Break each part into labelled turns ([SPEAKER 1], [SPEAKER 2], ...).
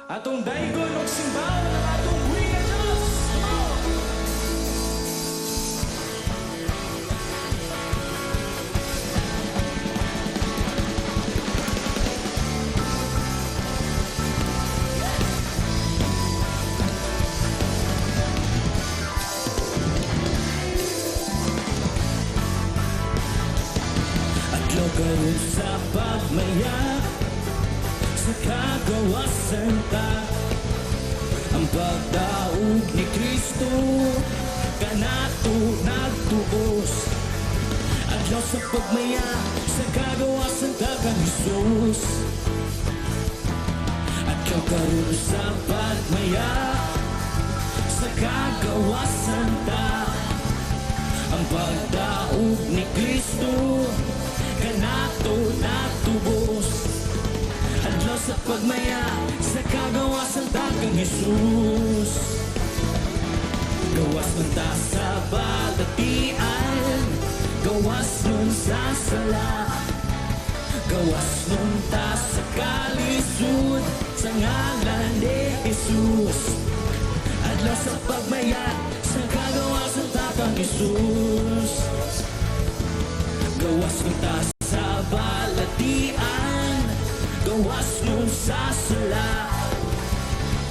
[SPEAKER 1] Atong daygon og simbahon ang atong buhi nga Diyos. Come on! Adlaw karon sa pagmaya, sa kagawasan ta. Ang pagdaog ni Kristo kanato nagtuos. Adlaw sa pagmaya, sa kagawasan ta kang Jesus. Adlaw karon sa pagmaya, sa kagawasan ta. Ang pagdaog ni Kristo kanato natubos. Adlaw sa pagmaya, sa kagawasan ta kang Jesus. Gawas man ta sa balatian, gawas nun sa sala, gawas nun ta sa kalisod, sa ngalan ni Jesus. Adlaw sa pagmaya, sa kagawasan ta kang Jesus. Gawas nun ta sa balatian, gawas nun sa sala,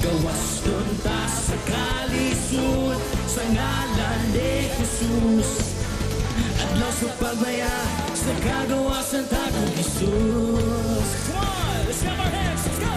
[SPEAKER 1] gawas nun ta sa kalisod, sa ngalan ni Jesus. Adlaw sa pagmaya, sa kagawasan ta kang Jesus. Come on, let's clap our hands, let's go!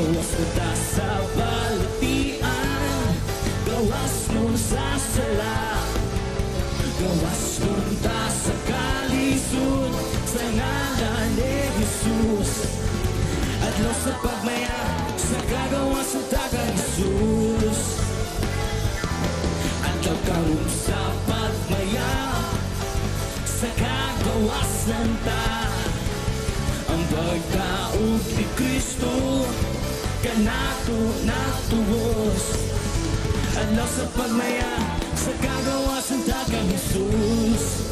[SPEAKER 1] Gawas mo ta sa balatian, gawas mo sa sala, gawas mo ta sa kalisod, sa ngalan ni Jesus. Adlaw sa pagmaya, sa kagawasan ta kang Jesus. Adlaw karon sa pagmaya, sa kagawasan ta. Ang pagdaog ni Kristo kanato natubos. Adlaw sa pagmaya, sa kagawasan ta kang Jesus.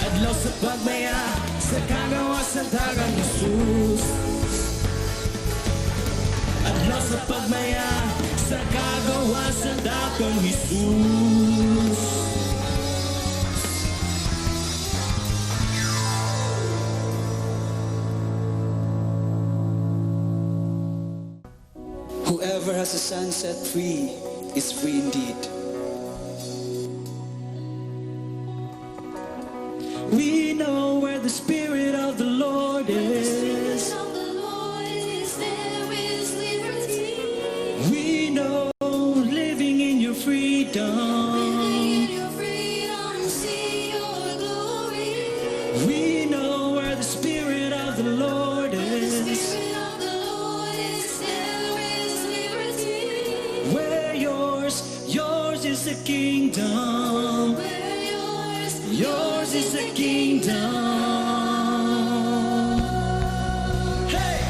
[SPEAKER 1] Adlaw sa pagmaya, sa kagawasan ta kang Jesus. Adlaw sa pagmaya, sa kagawasan ta kang Jesus.
[SPEAKER 2] Whoever has the Son set free is free indeed. We know where the Spirit of the Lord is.
[SPEAKER 3] Of the Lord is, there is liberty.
[SPEAKER 2] We know living in your freedom.
[SPEAKER 3] Living in your freedom, see your glory.
[SPEAKER 2] We know where the Spirit of the Lord
[SPEAKER 3] Where the
[SPEAKER 2] is.
[SPEAKER 3] Spirit of the Lord is, there is liberty.
[SPEAKER 2] Where yours, yours is the kingdom.
[SPEAKER 3] Where yours,
[SPEAKER 2] Yours is the kingdom. Hey!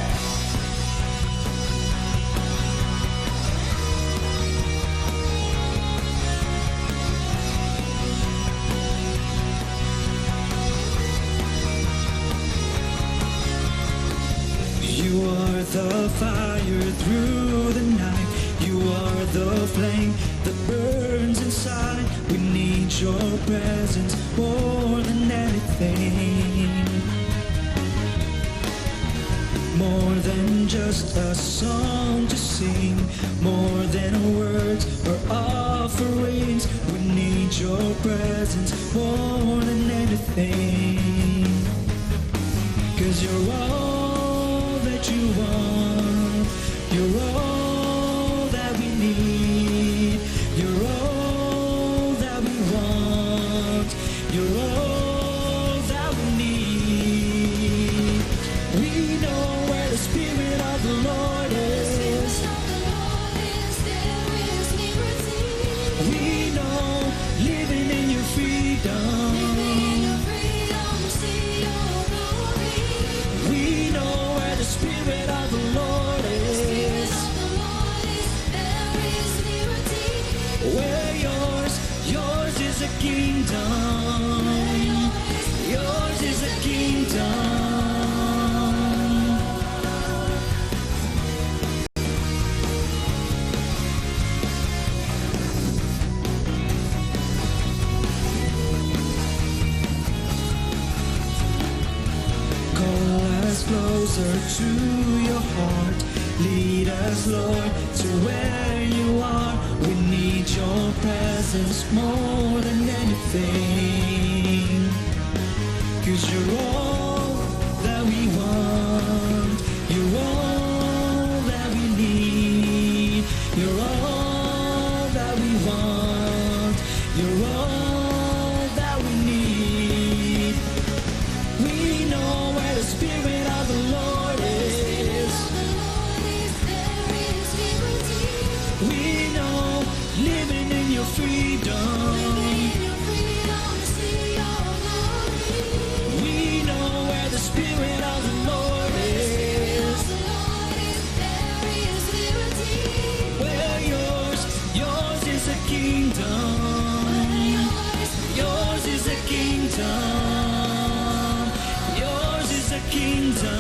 [SPEAKER 2] You are the fire through the night. You are the flame that burns inside. We need your presence more than anything. More than just a song to sing, more than words or offerings. We need your presence more than anything. 'Cause you're all that you want. You're all that we need. You're all that we want. You're all that we need. We know where the Spirit of the Lord is.
[SPEAKER 3] Of the Lord is, there is liberty.
[SPEAKER 2] We know living in your freedom.
[SPEAKER 3] Living in your freedom, see your
[SPEAKER 2] Closer to your heart. Lead us, Lord, to where you are. We need your presence more than anything. 'Cause you're all that we want. You're all that we need. You're all that we want. You're all that we need. We know where the Spirit of the Lord is.
[SPEAKER 3] The Lord is, there is liberty.
[SPEAKER 2] We know living in your freedom.
[SPEAKER 3] Living in your freedom, see your glory.
[SPEAKER 2] We know where the Spirit of the Lord is.
[SPEAKER 3] The Lord is, there is liberty.
[SPEAKER 2] Where yours, yours is a kingdom.
[SPEAKER 3] Yours,
[SPEAKER 2] Yours is a kingdom. Yours is a kingdom.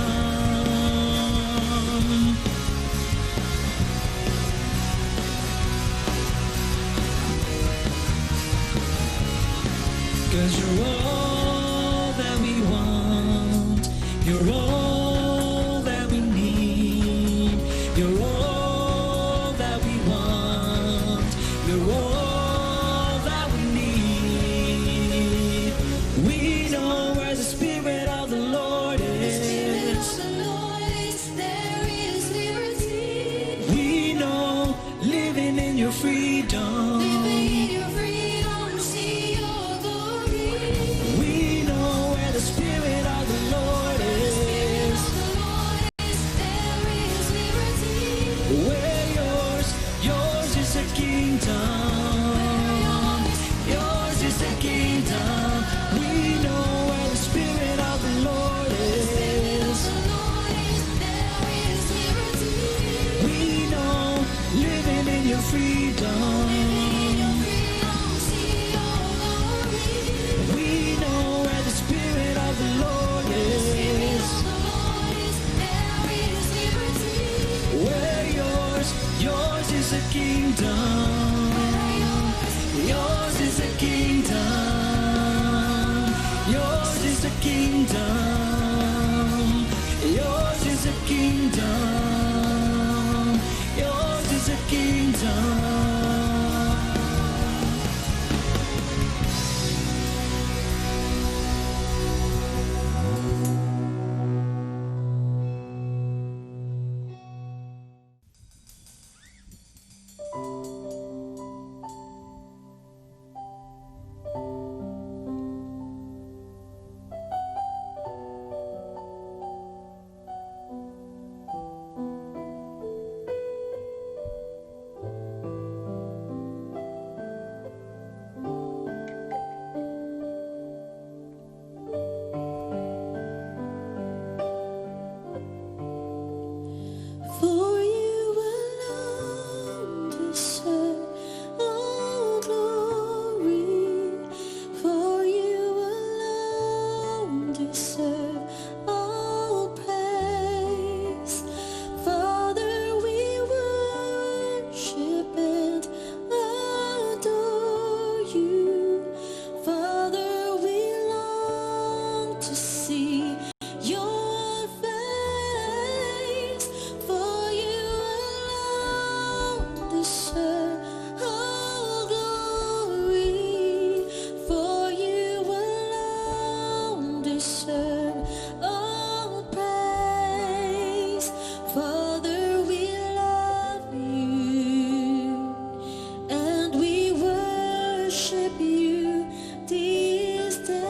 [SPEAKER 2] 'Cause you're all that we want. You're all that we need. You're all that we want. You're all that we need. We know where the Spirit of the Lord is.
[SPEAKER 3] The Lord is, there is liberty.
[SPEAKER 2] We know living in your freedom.
[SPEAKER 3] Living in your freedom, see your glory.
[SPEAKER 2] We know where the Spirit of the Lord is.
[SPEAKER 3] The Lord is, there is liberty.
[SPEAKER 2] Where yours, yours is a kingdom. Yours is a kingdom. We know where the Spirit of the Lord is.
[SPEAKER 3] The Lord is, there is liberty.
[SPEAKER 2] We know living in your freedom.
[SPEAKER 3] In your freedom, see your glory.
[SPEAKER 2] We know where the Spirit of the Lord is.
[SPEAKER 3] The Lord is, there is liberty.
[SPEAKER 2] Where yours, yours is a kingdom. Yours is a kingdom. Yours is a kingdom. Yours is a kingdom. Yours is a kingdom.
[SPEAKER 3] For you alone deserve all glory. For you alone deserve all praise. Father, we worship and adore you. Father, we long to see your face. For you alone deserve all glory. For you alone deserve all praise. Father, we love you and we worship you this day.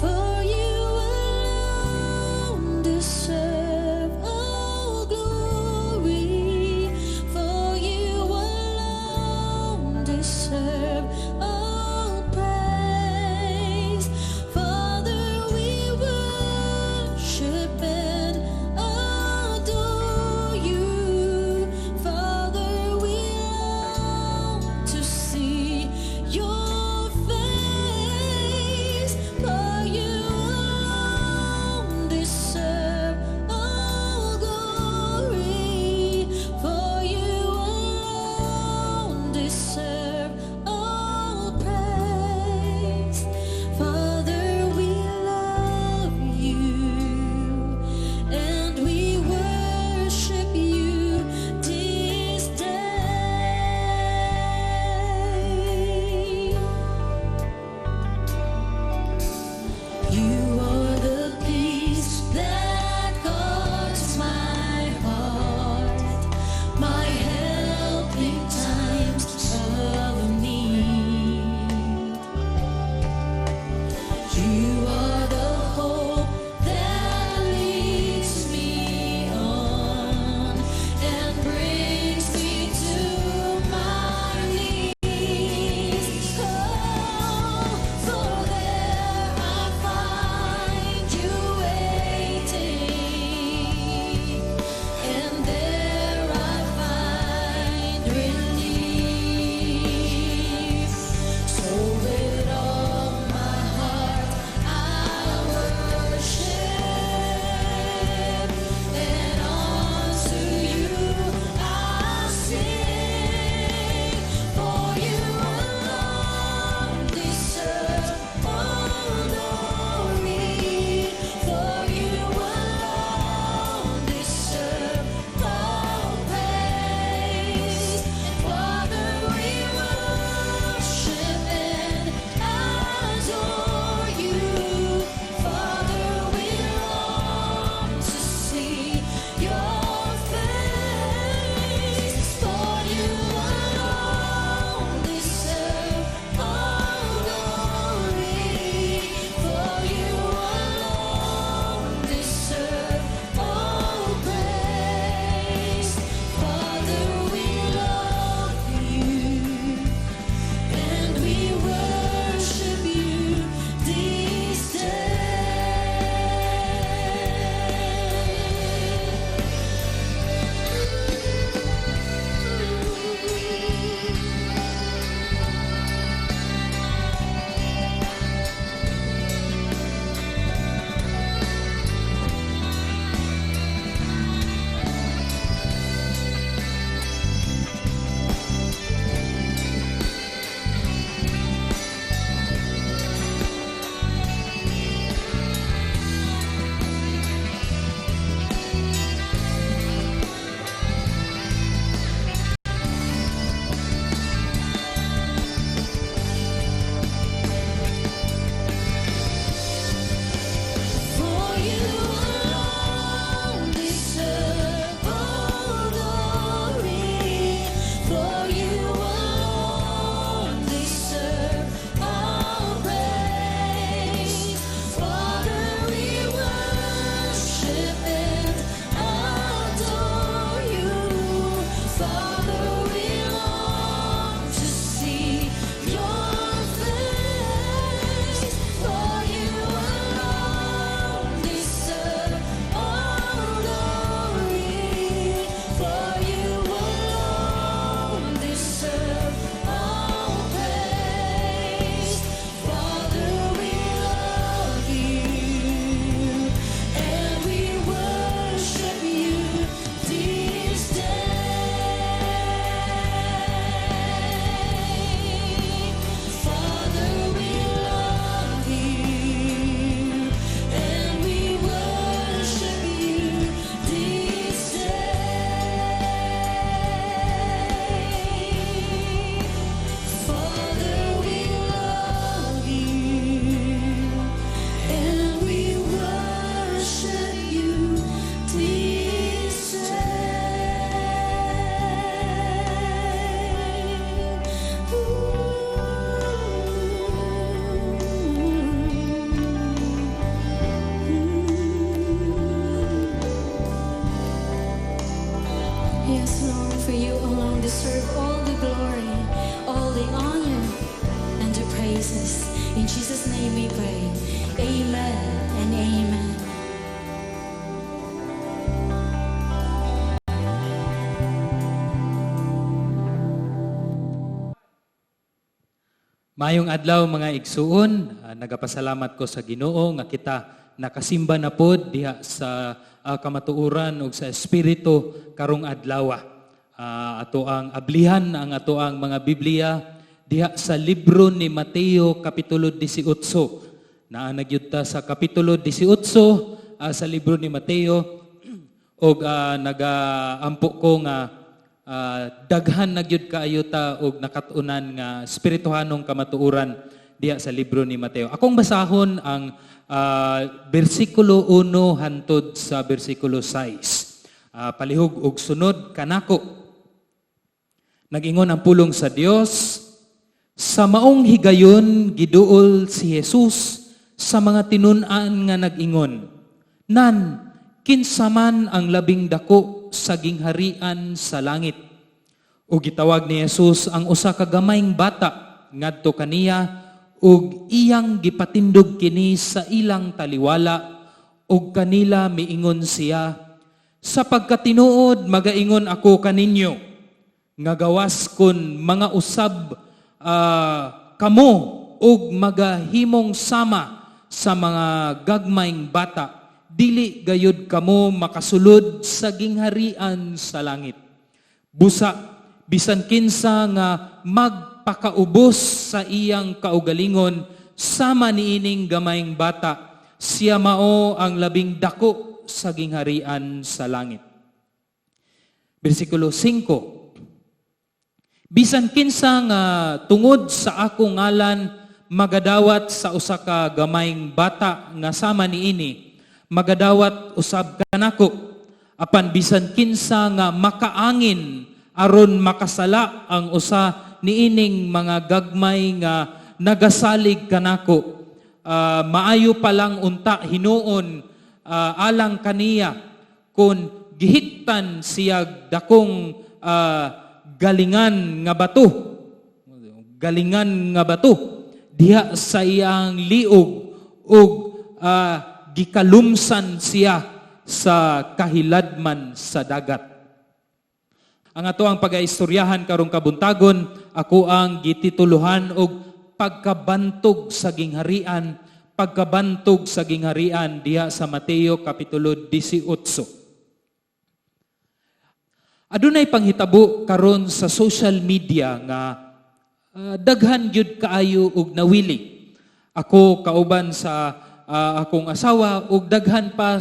[SPEAKER 3] For you alone deserve all glory. For you alone deserve all praise. Father, we worship and adore you. Father, we long to see your face. For you alone deserve all glory. For you alone deserve all praise.
[SPEAKER 4] Maayong adlaw, mga igsuon. Nagapasalamat ko sa Ginoo nga kita nakasimba na pod diha sa kamatuoran ug sa espiritu karong adlaw. Ato ang ablihan ang ato ang mga Biblia diha sa libro ni Mateo, kapitulo 18. Naa na gyud ta sa kapitulo 18 sa libro ni Mateo ug nagaampo ko nga daghan na gyud kaayo ta og nakat-unan nga espirituhanong kamatuoran diha sa libro ni Mateo. Akong basahon ang bersikulo 1 hantod sa bersikulo 6. Palihog og sunod kanako. Nag-ingon ang pulong sa Dios, "Sa maong higayon giduol si Jesus sa mga tinun-an nga nag-ingon, 'Nan, kinsa man ang labing dako sa gingharian sa langit?' Ug gitawag ni Jesus ang usa ka gamayng bata ngadto kaniya ug iyang gipatindog kini sa ilang taliwala, ug kanila miingon siya, 'Sa pagkatinuod magaingon ako kaninyo nga gawas kon mga usab kamo ug magahimong sama sa mga gagmayng bata, dili gayud kamo makasulod sa gingharian sa langit. Busa bisan kinsa nga magpakaubos sa iyang kaugalingon sama niining gamayng bata, siya mao ang labing dako sa gingharian sa langit.'" Bersikulo 5, "Bisan kinsa nga tungod sa akong ngalan magadawat sa usa ka gamayng bata nga sama niini, magadawat usab kanako. Apan bisan kinsa nga makaangin aron makasala ang usa niining mga gagmay nga nagasalig kanako, maayo pa lang unta hinuon alang kaniya kon gihiktan siya dakong galingan nga bato diha sa iyang liog ug gikalumsan siya sa kahiladman sa dagat." Ang ato ang pagaistoryahan karong kabuntagon, ako ang gitituluhan og "Pagkabantog sa Gingharian", "Pagkabantog sa Gingharian" diha sa Mateo kapitulo 18. Adunay panghitabo karon sa social media nga daghan gyud kaayo og nawili. Ako kauban sa akong asawa ug daghan pa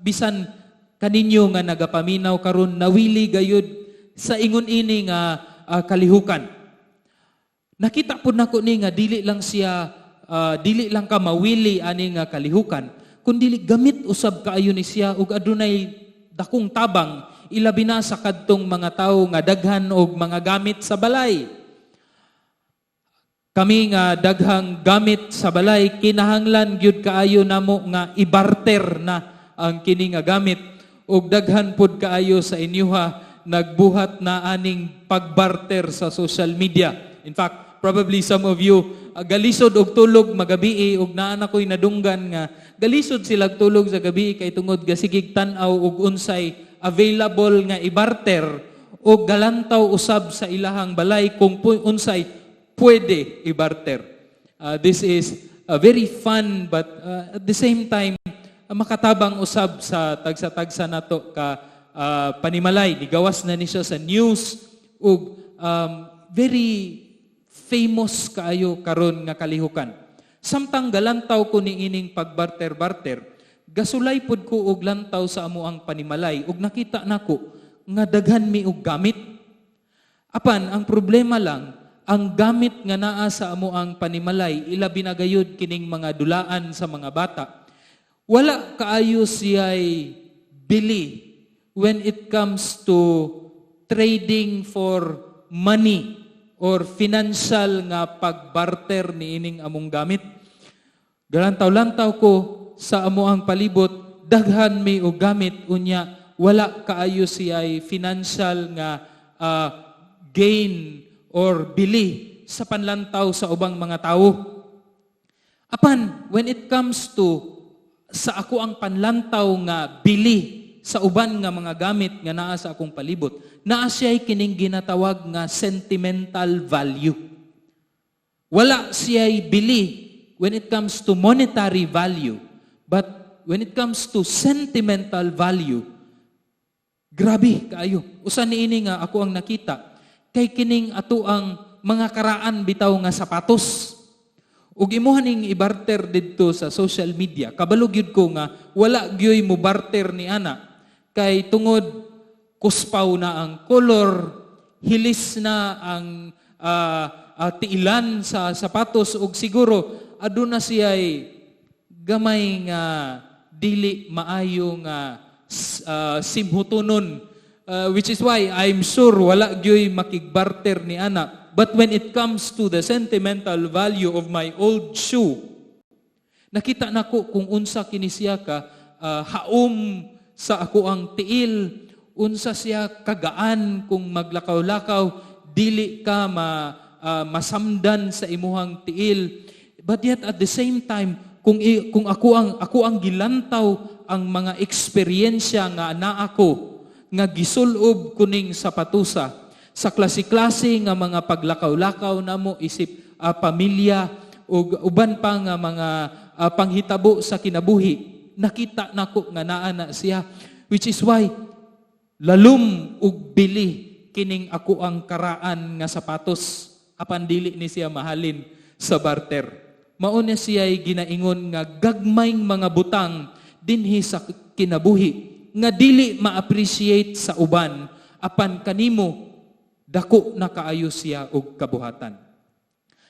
[SPEAKER 4] bisan kaninyo nga nagapaminaw karon, nawili gayud sa ingon ini nga kalihukan. Nakita pud nako ni nga dili lang siya dili lang ka mawili ani nga kalihukan, kundi gamit usab kaayo ni siya ug adunay dakong tabang, ilabi na sa kadtong mga tawo nga daghan og mga gamit sa balay. Kami nga daghang gamit sa balay, kinahanglan gyud kaayo namo nga ibarter na ang kini nga gamit, ug daghan pud kaayo sa inyuha nagbuhat na aning pagbarter sa social media. In fact, probably some of you galisod og tulog magabii, ug naa na ko'y nadunggan nga galisod sila tulog sa gabi kay tungod gasigig tan-aw og unsay available nga ibarter o galantaw usab sa ilahang balay kung unsay pwede ibarter. This is very fun, but at the same time makatabang usab sa tagsa-tagsa nato ka panimalay. Nigawas na ni siya sa news ug very famous kaayo karon nga kalihukan. Samtang galantaw ko ni ining pagbarter-barter, gasulay pod ko og lantaw sa amo ang panimalay ug nakita nako nga daghan mi og gamit. Apan ang problema lang, ang gamit nga naa sa amo ang panimalay, ilabi na gayud kining mga dulaan sa mga bata, wala kaayo siya'y bili when it comes to trading for money or financial nga pagbarter ni ining among gamit. Galantaw-lantaw ko sa amo ang palibot, daghan mi og gamit, unya wala kaayo siya'y financial nga gain or bili sa panlantaw sa ubang mga tawo. Apan when it comes to sa ako ang panlantaw nga bili sa uban nga mga gamit nga naa sa akong palibot, naa siya'y kining ginatawag nga sentimental value. Wala siya'y bili when it comes to monetary value. But when it comes to sentimental value, grabe kaayo. Usa niini nga ako ang nakita kay kining ato ang mga karaan bitaw nga sapatos. Ug imuha ning ibarter didto sa social media, kabalo gyud ko nga wala gyoy mo barter ni ana kay tungod kuspaw na ang color, hilis na ang tiilan sa sapatos ug siguro aduna siya'y gamay nga dili maayo nga simhutonon, which is why I'm sure wala gyoy makigbarter ni ana. But when it comes to the sentimental value of my old shoe, nakita nako kung unsa kini siya ka haom sa ako ang tiil, unsa siya kagaan kung maglakaw-lakaw, dili ka masamdan sa imuhang tiil. But yet at the same time, kung ako ang gilantaw ang mga eksperyensya nga naa ko nga gisulob kuning sapatusa sa klase-klase nga mga paglakaw-lakaw namo isip pamilya ug uban pa nga mga panghitabo sa kinabuhi, nakita nako nga naa na siya, which is why lalom ug bili kining ako ang karaan nga sapatos apan dili ni siya mahalin sa barter. Mao na siya'y ginaingon nga gagmayng mga butang dinhi sa kinabuhi nga dili ma-appreciate sa uban, apan kanimo dako na kaayo siya og kabuhatan.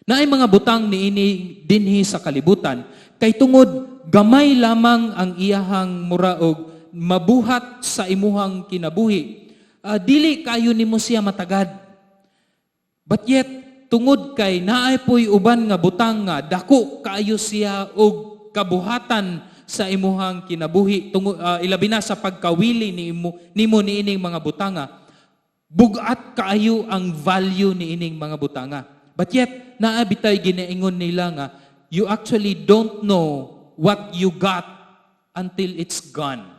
[SPEAKER 4] Naay mga butang niini dinhi sa kalibutan kay tungod gamay lamang ang iyahang mura og mabuhat sa imuhang kinabuhi, dili kayo nimo siya matagad. But yet, tungod kay naay poy uban nga butang nga dako kaayo siya og kabuhatan sa imuhang kinabuhi, tungod ilabi na sa pagkawili nimo nimo niining mga butanga, bugat kaayo ang value niining mga butanga. But yet, naa bitay ginaingon nila nga you actually don't know what you got until it's gone.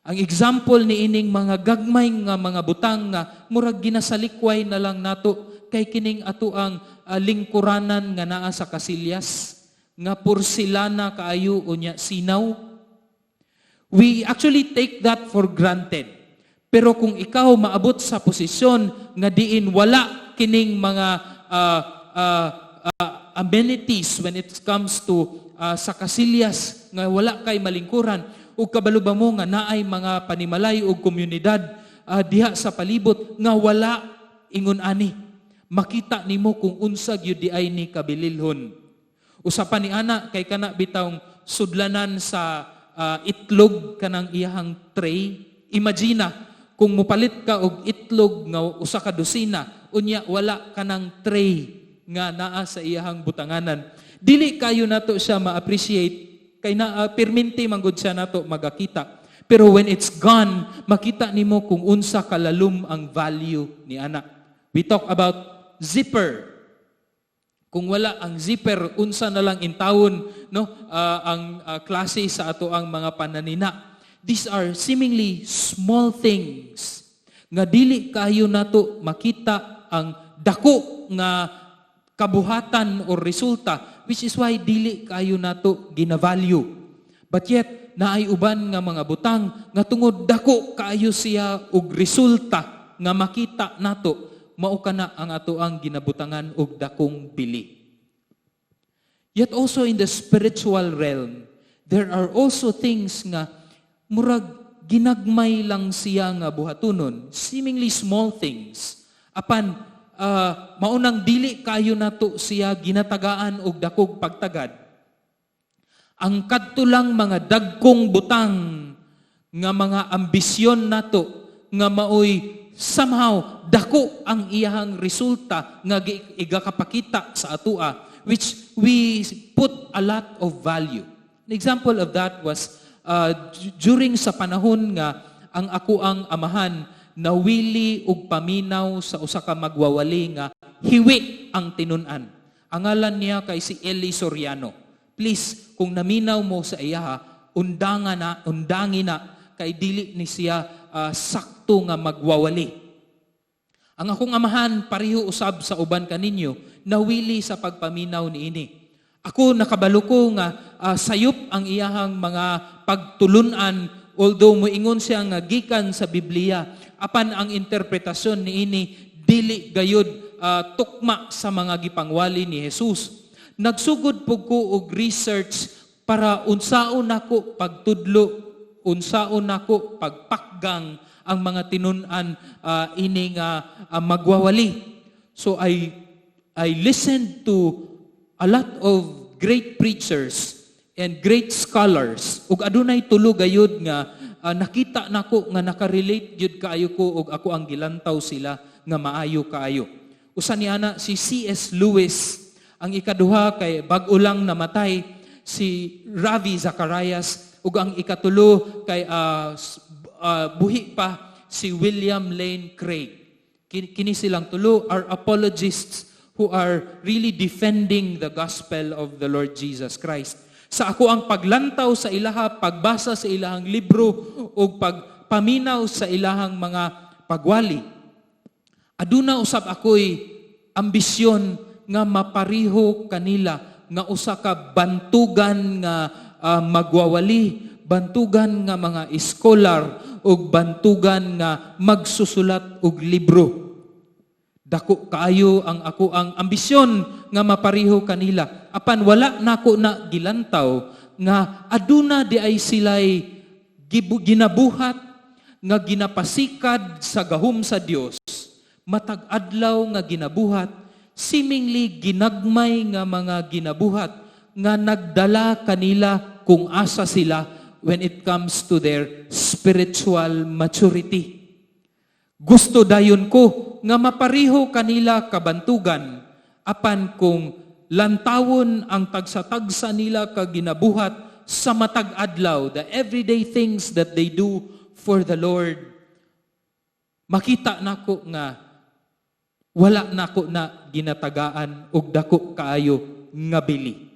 [SPEAKER 4] Ang example niining mga gagmay nga mga butang nga murag ginasalikway na lang nato kay kining ato ang lingkuranan nga naa sa kasilyas nga porselana kaayo unya sinaw. We actually take that for granted. Pero kung ikaw maabot sa posisyon nga diin wala kining mga amenities when it comes to sa kasilyas nga wala kay malingkuran, ug kabalo ba mo nga naay mga panimalay ug komunidad diha sa palibot nga wala ingon ani, makita nimo kung unsa gyud di ay ni kabililhon. Usa pa ni ana kay kana bitawng sudlanan sa itlog, kanang iyahang tray. Imagine kung mupalit ka og itlog nga usa ka dosina, unya wala kanang tray nga naa sa iyahang butanganan. Dili kayo nato siya ma-appreciate kay na pirminti manggod siya nato magakita. Pero when it's gone, makita nimo kung unsa kalalom ang value ni ana. We talk about zipper. Kung wala ang zipper, unsa na lang intawon, no, ang klase sa ato ang mga pananina? These are seemingly small things nga dili kayo nato makita ang dako nga kabuhatan or resulta, which is why dili kayo nato gina-value. But yet, naay uban nga mga butang nga tungod dako kaayo siya og resulta nga makita nato, mao kana ang ato ang ginabutangan og dakong bili. Yet also in the spiritual realm, there are also things nga murag ginagmay lang siya nga buhatunon, seemingly small things. Apan maunang dili kayo nato siya ginatagaan og dakog pagtagad. Ang kadto lang mga dagkong butang nga mga ambisyon nato nga maoy somehow dako ang iyahang resulta nga igakapakita sa atua, which we put a lot of value. An example of that was during sa panahon nga ang ako ang amahan nawili og paminaw sa usa ka magwawali nga hiwi ang tinun-an. Ang ngalan niya kay si Eli Soriano. Please, kung naminaw mo sa iyaha, undanga na, undangi na kay dili ni siya sakto nga magwawali. Ang akong amahan pareho usab sa uban kaninyo nawili sa pagpaminaw niini. Ako, nakabalo ko nga sayop ang iyahang mga pagtulunan, although moingon siya nga gikan sa Biblia, apan ang interpretasyon niini dili gayud tukma sa mga gipangwali ni Jesus. Nagsugod pud ko og research para unsaon nako pagtudlo, unsaon nako pagpakgang ang mga tinun-an ini nga magwawali. So I listened to a lot of great preachers and great scholars ug adunay tulo gayud nga nakita nako nga nakarelate gyud kaayo ko ug ako ang gilantaw sila nga maayo kaayo. Usa ni ana si C.S. Lewis, ang ikaduha kay bag-o lang namatay, si Ravi Zacharias, ug ang ikatulo kay buhi pa, si William Lane Craig. Kini silang tulo are apologists who are really defending the gospel of the Lord Jesus Christ. Sa ako ang paglantaw sa ilaha, pagbasa sa ilahang libro ug pagpaminaw sa ilahang mga pagwali, aduna usab ako'y ambisyon nga mapariho kanila nga usa ka bantugan nga magwawali, bantugan nga mga iskolar ug bantugan nga magsusulat og libro. Dako kaayo ang ako ang ambisyon nga mapariho kanila. Apan wala nako na gilantaw nga aduna di ay sila'y ginabuhat nga ginapasikad sa gahom sa Dios. Matag adlaw nga ginabuhat, seemingly ginagmay nga mga ginabuhat nga nagdala kanila kung asa sila when it comes to their spiritual maturity. Gusto dayon ko nga mapariho kanila kabantugan, apan kung lantawon ang tagsa-tagsa nila ka ginabuhat sa matag adlaw, the everyday things that they do for the Lord, makita nako nga wala nako na ginatagaan og dako kaayo nga bili.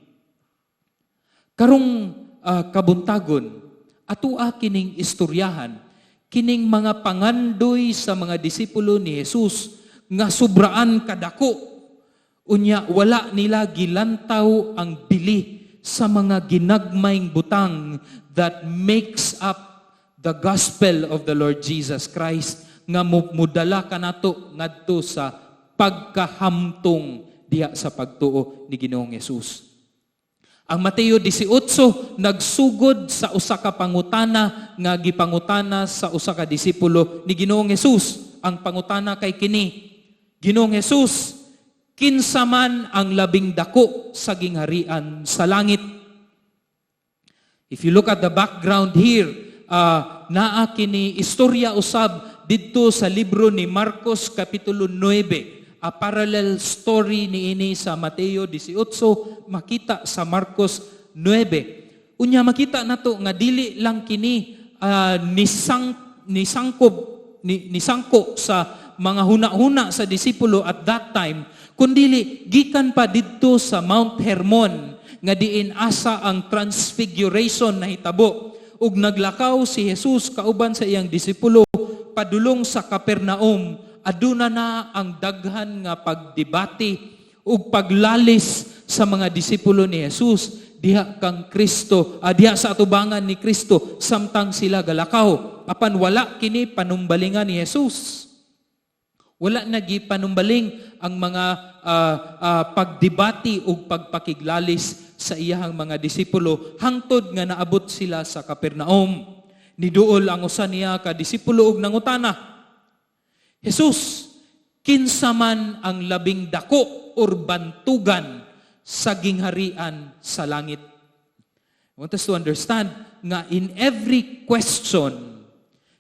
[SPEAKER 4] Karong kabuntagon, atua kining istoryahan, kining mga pangandoy sa mga disipulo ni Jesus nga sobraan kadako. Unya wala nila gilantaw ang bili sa mga ginagmayng butang that makes up the gospel of the Lord Jesus Christ nga mudala kanato ngadto sa pagkahamtong diha sa pagtuo ni Ginoong Hesus. Ang Mateo 18 nagsugod sa usa ka pangutana nga gipangutana sa usa ka disipulo ni Ginoong Hesus. Ang pangutana kay kini: "Ginoong Hesus, kinsa man ang labing dako sa gingharian sa langit?" If you look at the background here, naa kini istorya usab didto sa libro ni Marcos kapitulo 9. A parallel story niini sa Mateo 18 makita sa Marcos 9. Unya makita nato nga dili lang kini nisang nisangkob ni, nisangko sa mga huna-huna sa disipulo at that time, kundili gikan pa didto sa Mount Hermon nga diin asa ang transfiguration nahitabo ug naglakaw si Jesus kauban sa iyang disipulo padulong sa Capernaum. Aduna na ang daghan nga pagdebate ug paglalis sa mga disipulo ni Jesus diha kang Kristo, diha sa atubangan ni Kristo samtang sila galakaw. Apan wala kini panumbalingan ni Jesus. Wala na gipanumbaling ang mga pagdebate ug pagpakiglalis sa iyahang mga disipulo hangtod nga naabot sila sa Capernaum. Niduol ang usa niya ka disipulo ug nangutana, "Jesus, kinsa man ang labing dako or bantugan sa gingharian sa langit?" I want us to understand nga in every question,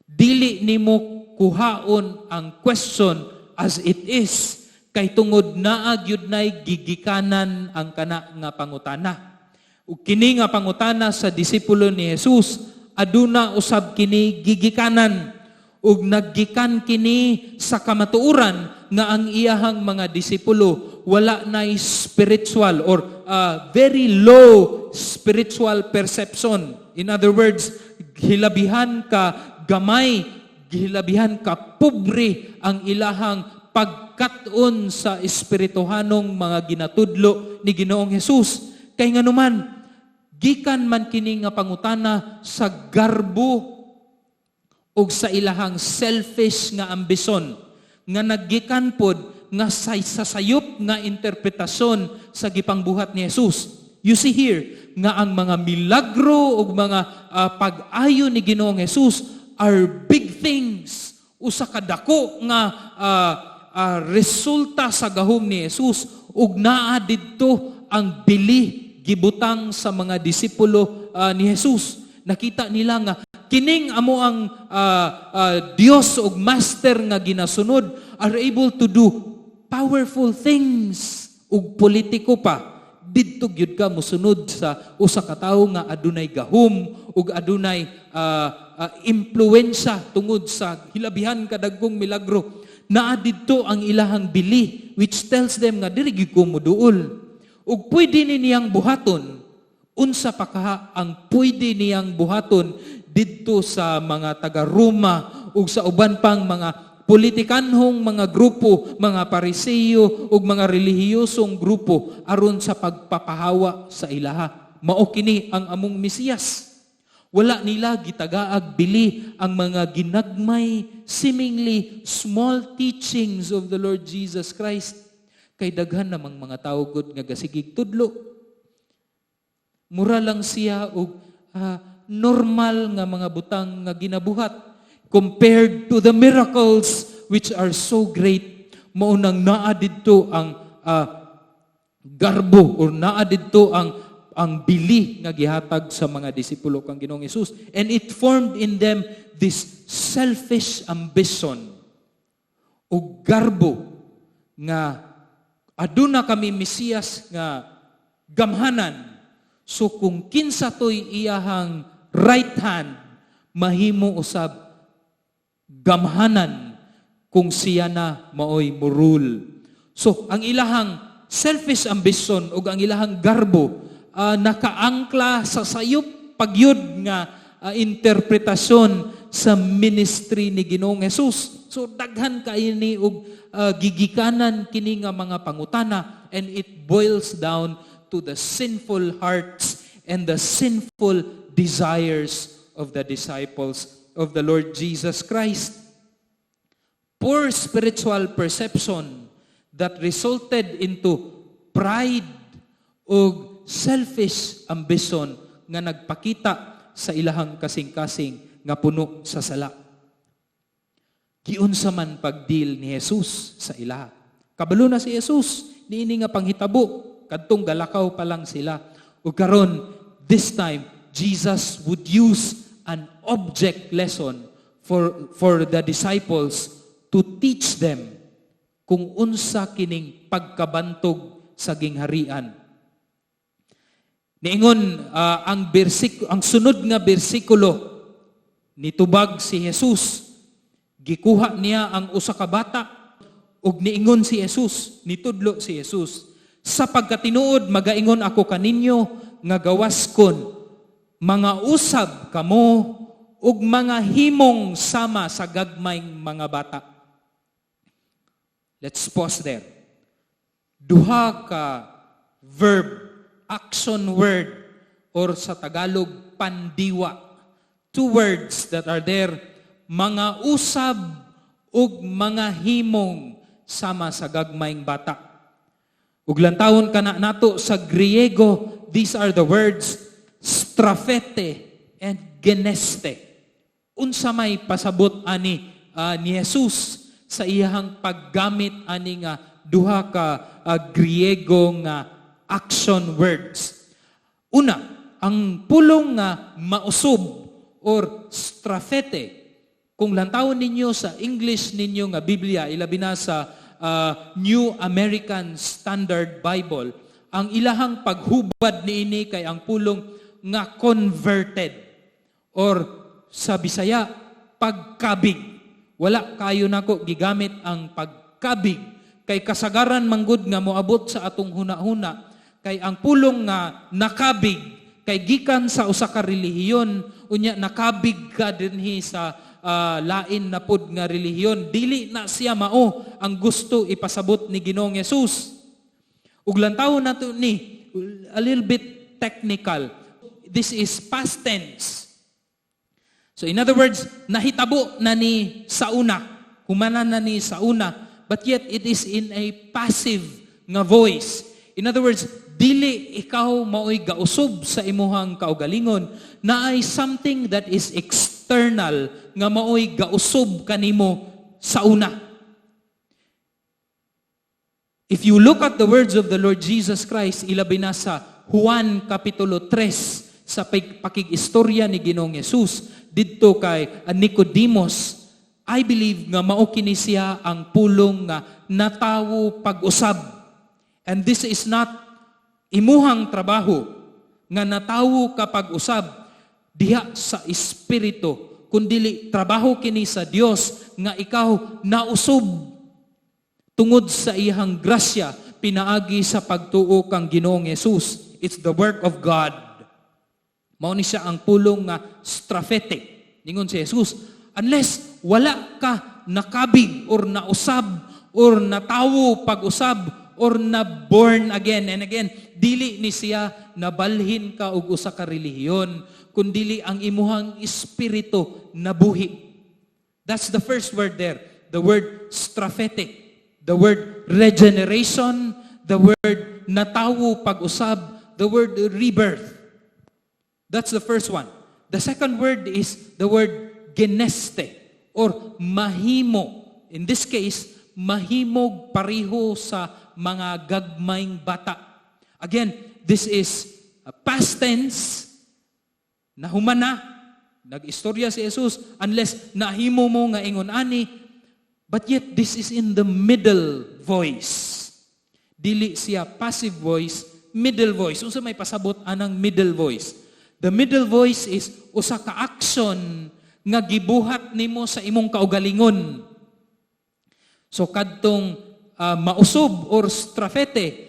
[SPEAKER 4] dili nimo kuhaon ang question as it is kay tungod naa gyud nay gigikanan ang kana nga pangutana. Ug kini nga pangutana sa disipulo ni Jesus, aduna usab kini gigikanan ug naggikan kini sa kamatuoran nga ang iyahang mga disipulo wala na spiritual or very low spiritual perception. In other words, hilabihan ka gamay, hilabihan ka pobre ang ilahang pagkat-on sa espirituhanong mga ginatudlo ni Ginoong Hesus. Kay nganuman, gikan man kini nga pangutana sa garbo ug sa ilahang selfish nga ambisyon nga naggikan pod nga sa sayop nga interpretasyon sa gipangbuhat ni Jesus. You see here nga ang mga milagro ug mga pag-ayo ni Ginoong Jesus are big things. Usa ka dako nga resulta sa gahom ni Jesus ug naa didto ang bili gibutang sa mga disipulo ni Jesus. Nakita nila nga kining amo ang Dios ug master nga ginasunod are able to do powerful things ug politiko pa. Didto gyud ka mosunod sa usa ka tawo nga adunay gahom ug adunay impluwensya tungod sa hilabihan kadagkong milagro. Naa didto ang ilahang bili, which tells them nga diri gyud ko moduol ug pwede ni niyang buhaton. Unsa pa kaha ang pwede niyang buhaton didto sa mga taga-Roma ug sa uban pang mga politikanhong mga grupo, mga Pariseyo ug mga relihiyosong grupo aron sa pagpapahawa sa ilaha? Mao kini ang among Mesiyas. Wala nila gitagaag bili ang mga ginagmay, seemingly small teachings of the Lord Jesus Christ. Kay daghan namang mga tawo gud nga gasigig tudlo. Mura lang siya og normal nga mga butang nga ginabuhat compared to the miracles which are so great. Mao nang naa didto ang garbo or naa didto ang bili nga gihatag sa mga disipulo kang Ginoong Hesus, and it formed in them this selfish ambition ug garbo nga aduna kami Mesiyas nga gamhanan, so kung kinsa toy iyahang right hand, mahimo usab gamhanan kung siya na maoy mo-rule. So ang ilahang selfish ambition ug ang ilahang garbo nakaangkla sa sayop pagyud nga interpretasyon sa ministry ni Ginoong Hesus. So daghan kaayo ni og gigikanan kini nga mga pangutana, and it boils down to the sinful hearts and the sinful desires of the disciples of the Lord Jesus Christ. Poor spiritual perception that resulted into pride ug selfish ambition nga nagpakita sa ilahang kasing-kasing nga puno sa sala. Giunsa man pagdeal ni Jesus sa ilaha? Kabalo na si Jesus niini nga panghitabo kadtong galakaw pa lang sila. Ug karon, this time Jesus would use an object lesson for the disciples to teach them kung unsa kining pagkabantog sa gingharian. Niingon ang sunod nga bersikulo, nitubag si Jesus. Gikuha niya ang usa ka bata ug niingon si Jesus, nitudlo si Jesus. "Sa pagkatinuod magaingon ako kaninyo nga gawas kon mga usab kamo ug mga himong sama sa gagmayng mga bata." Let's pause there. Duha ka verb, action word, or sa Tagalog, pandiwa. Two words that are there, mga usab ug mga himong sama sa gagmayng bata. Ug lantawon kana nato sa Griego, these are the words strafete and geneste. Unsa may pasabot ani ni Jesus sa iyahang paggamit ani nga duha ka Griego nga action words? Una, ang pulong nga mausob or strafete. Kung lantawon ninyo sa English ninyo nga Biblia, ilabi na sa New American Standard Bible, ang ilahang paghubad niini kay ang pulong nga converted or sa Bisaya, pagkabig. Wala kayo nako gigamit ang pagkabig kay kasagaran manggod nga moabot sa atong huna-huna kay ang pulong nga nakabig kay gikan sa usa ka relihiyon, unya nakabig ka dinhi sa lain na pud nga relihiyon. Dili na siya mao ang gusto ipasabot ni Ginoong Jesus. Ug lantawon nato ni a little bit technical. This is past tense. So in other words, nahitabo na ni sa una, humanan na ni sa una, but yet it is in a passive nga voice. In other words, dili ikaw maoy gausob sa imuhang kaugalingon, naay something that is external nga maoy gausob kanimo sa una. If you look at the words of the Lord Jesus Christ, ilabi na sa Juan Kapitulo 3, sa pakig-istorya ni Ginoong Jesus didto kay Nicodemus, I believe nga mao kini siya ang pulong nga natawo pag-usab. And this is not imuhang trabaho nga natawo ka pag-usab diha sa espiritu, kundili trabaho kini sa Dios nga ikaw nausob tungod sa iyang grasya pinaagi sa pagtuo kang Ginoong Jesus. It's the work of God. Mao ni siya ang pulong nga strafete. Ningon si Jesus, unless wala ka nakabig or nausab or natawo pag-usab or na born again. And again, dili ni siya nabalhin ka og usa ka relihiyon, kundili ang imuhang espiritu nabuhi. That's the first word there. The word strafete. The word regeneration, the word natawo pag-usab, the word rebirth. That's the first one. The second word is the word geneste or mahimo. In this case, mahimog pareho sa mga gagmayng bata. Again, this is a past tense. Nahuman na. Nag-istorya si Jesus, unless nahimo mo nga ingon ani. But yet, this is in the middle voice. Dili siya passive voice, middle voice. Unsa may pasabot anang middle voice? The middle voice is usa ka action nga gibuhat nimo sa imong kaugalingon. So kadtong mausob or strafete,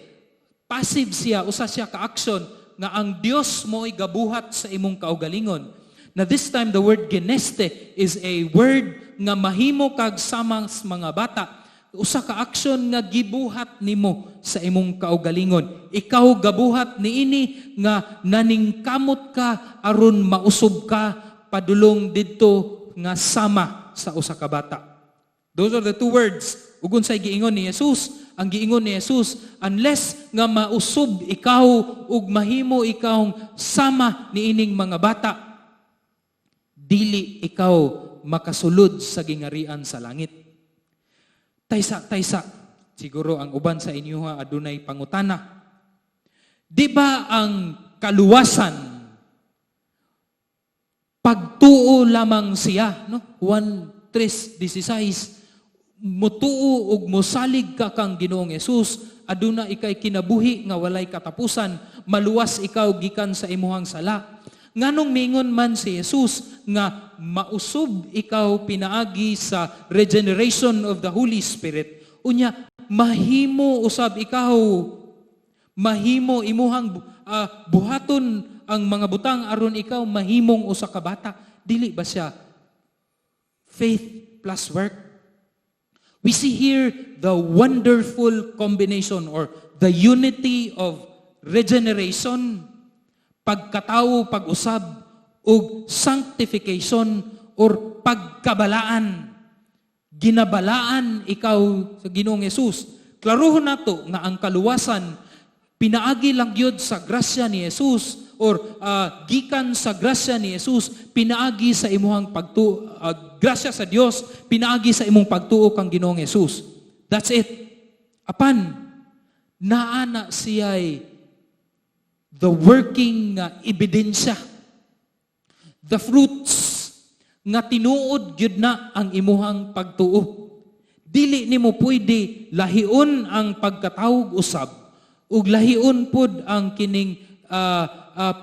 [SPEAKER 4] passive siya, usa siya ka action nga ang Dios mo'y gabuhat sa imong kaugalingon. Na this time the word geneste is a word nga mahimo kag samang mga bata. Usa ka action nga gibuhat nimo sa imong kaugalingon. Ikaw gabuhat niini nga naningkamot ka aron mausob ka padulong didto nga sama sa usa ka bata. Those are the two words. Ug unsay giingon ni Jesus? Ang giingon ni Jesus, unless nga mausob ikaw ug mahimo ikaw sama niining mga bata, dili ikaw makasulod sa gingarian sa langit. Taysa, taysa, siguro ang uban sa inyo ha, adunay pangutana. Di ba ang kaluwasan pagtuo lamang siya, no? Juan 3:16, mutuo ug mosalig ka kang Ginoong Hesus, aduna ikay kinabuhi nga walay katapusan, maluwas ikaw gikan sa imuhang sala. Nganong mingon man si Jesus nga mausob ikaw pinaagi sa regeneration of the Holy Spirit? Unya mahimo usab ikaw, mahimo imuhang buhaton ang mga butang aron ikaw mahimong usa ka bata. Dili ba siya faith plus work? We see here the wonderful combination or the unity of regeneration, pagkatawo, pag-usab, ug sanctification or pagkabalaan. Ginabalaan ikaw sa Ginoong Hesus. Klaruhon nato nga ang kaluwasan pinaagi lang gyud sa grasya ni Jesus or gikan sa grasya ni Jesus pinaagi sa imuhang pagtuo, grasya sa Dios pinaagi sa imong pagtuo kang Ginoong Hesus. That's it. Apan naa na siya'y the working nga ebidensya, the fruits nga tinuod gyud na ang imuhang pagtuo. Dili nimo pwede lahion ang pagkatawog usab ug lahion pod ang kining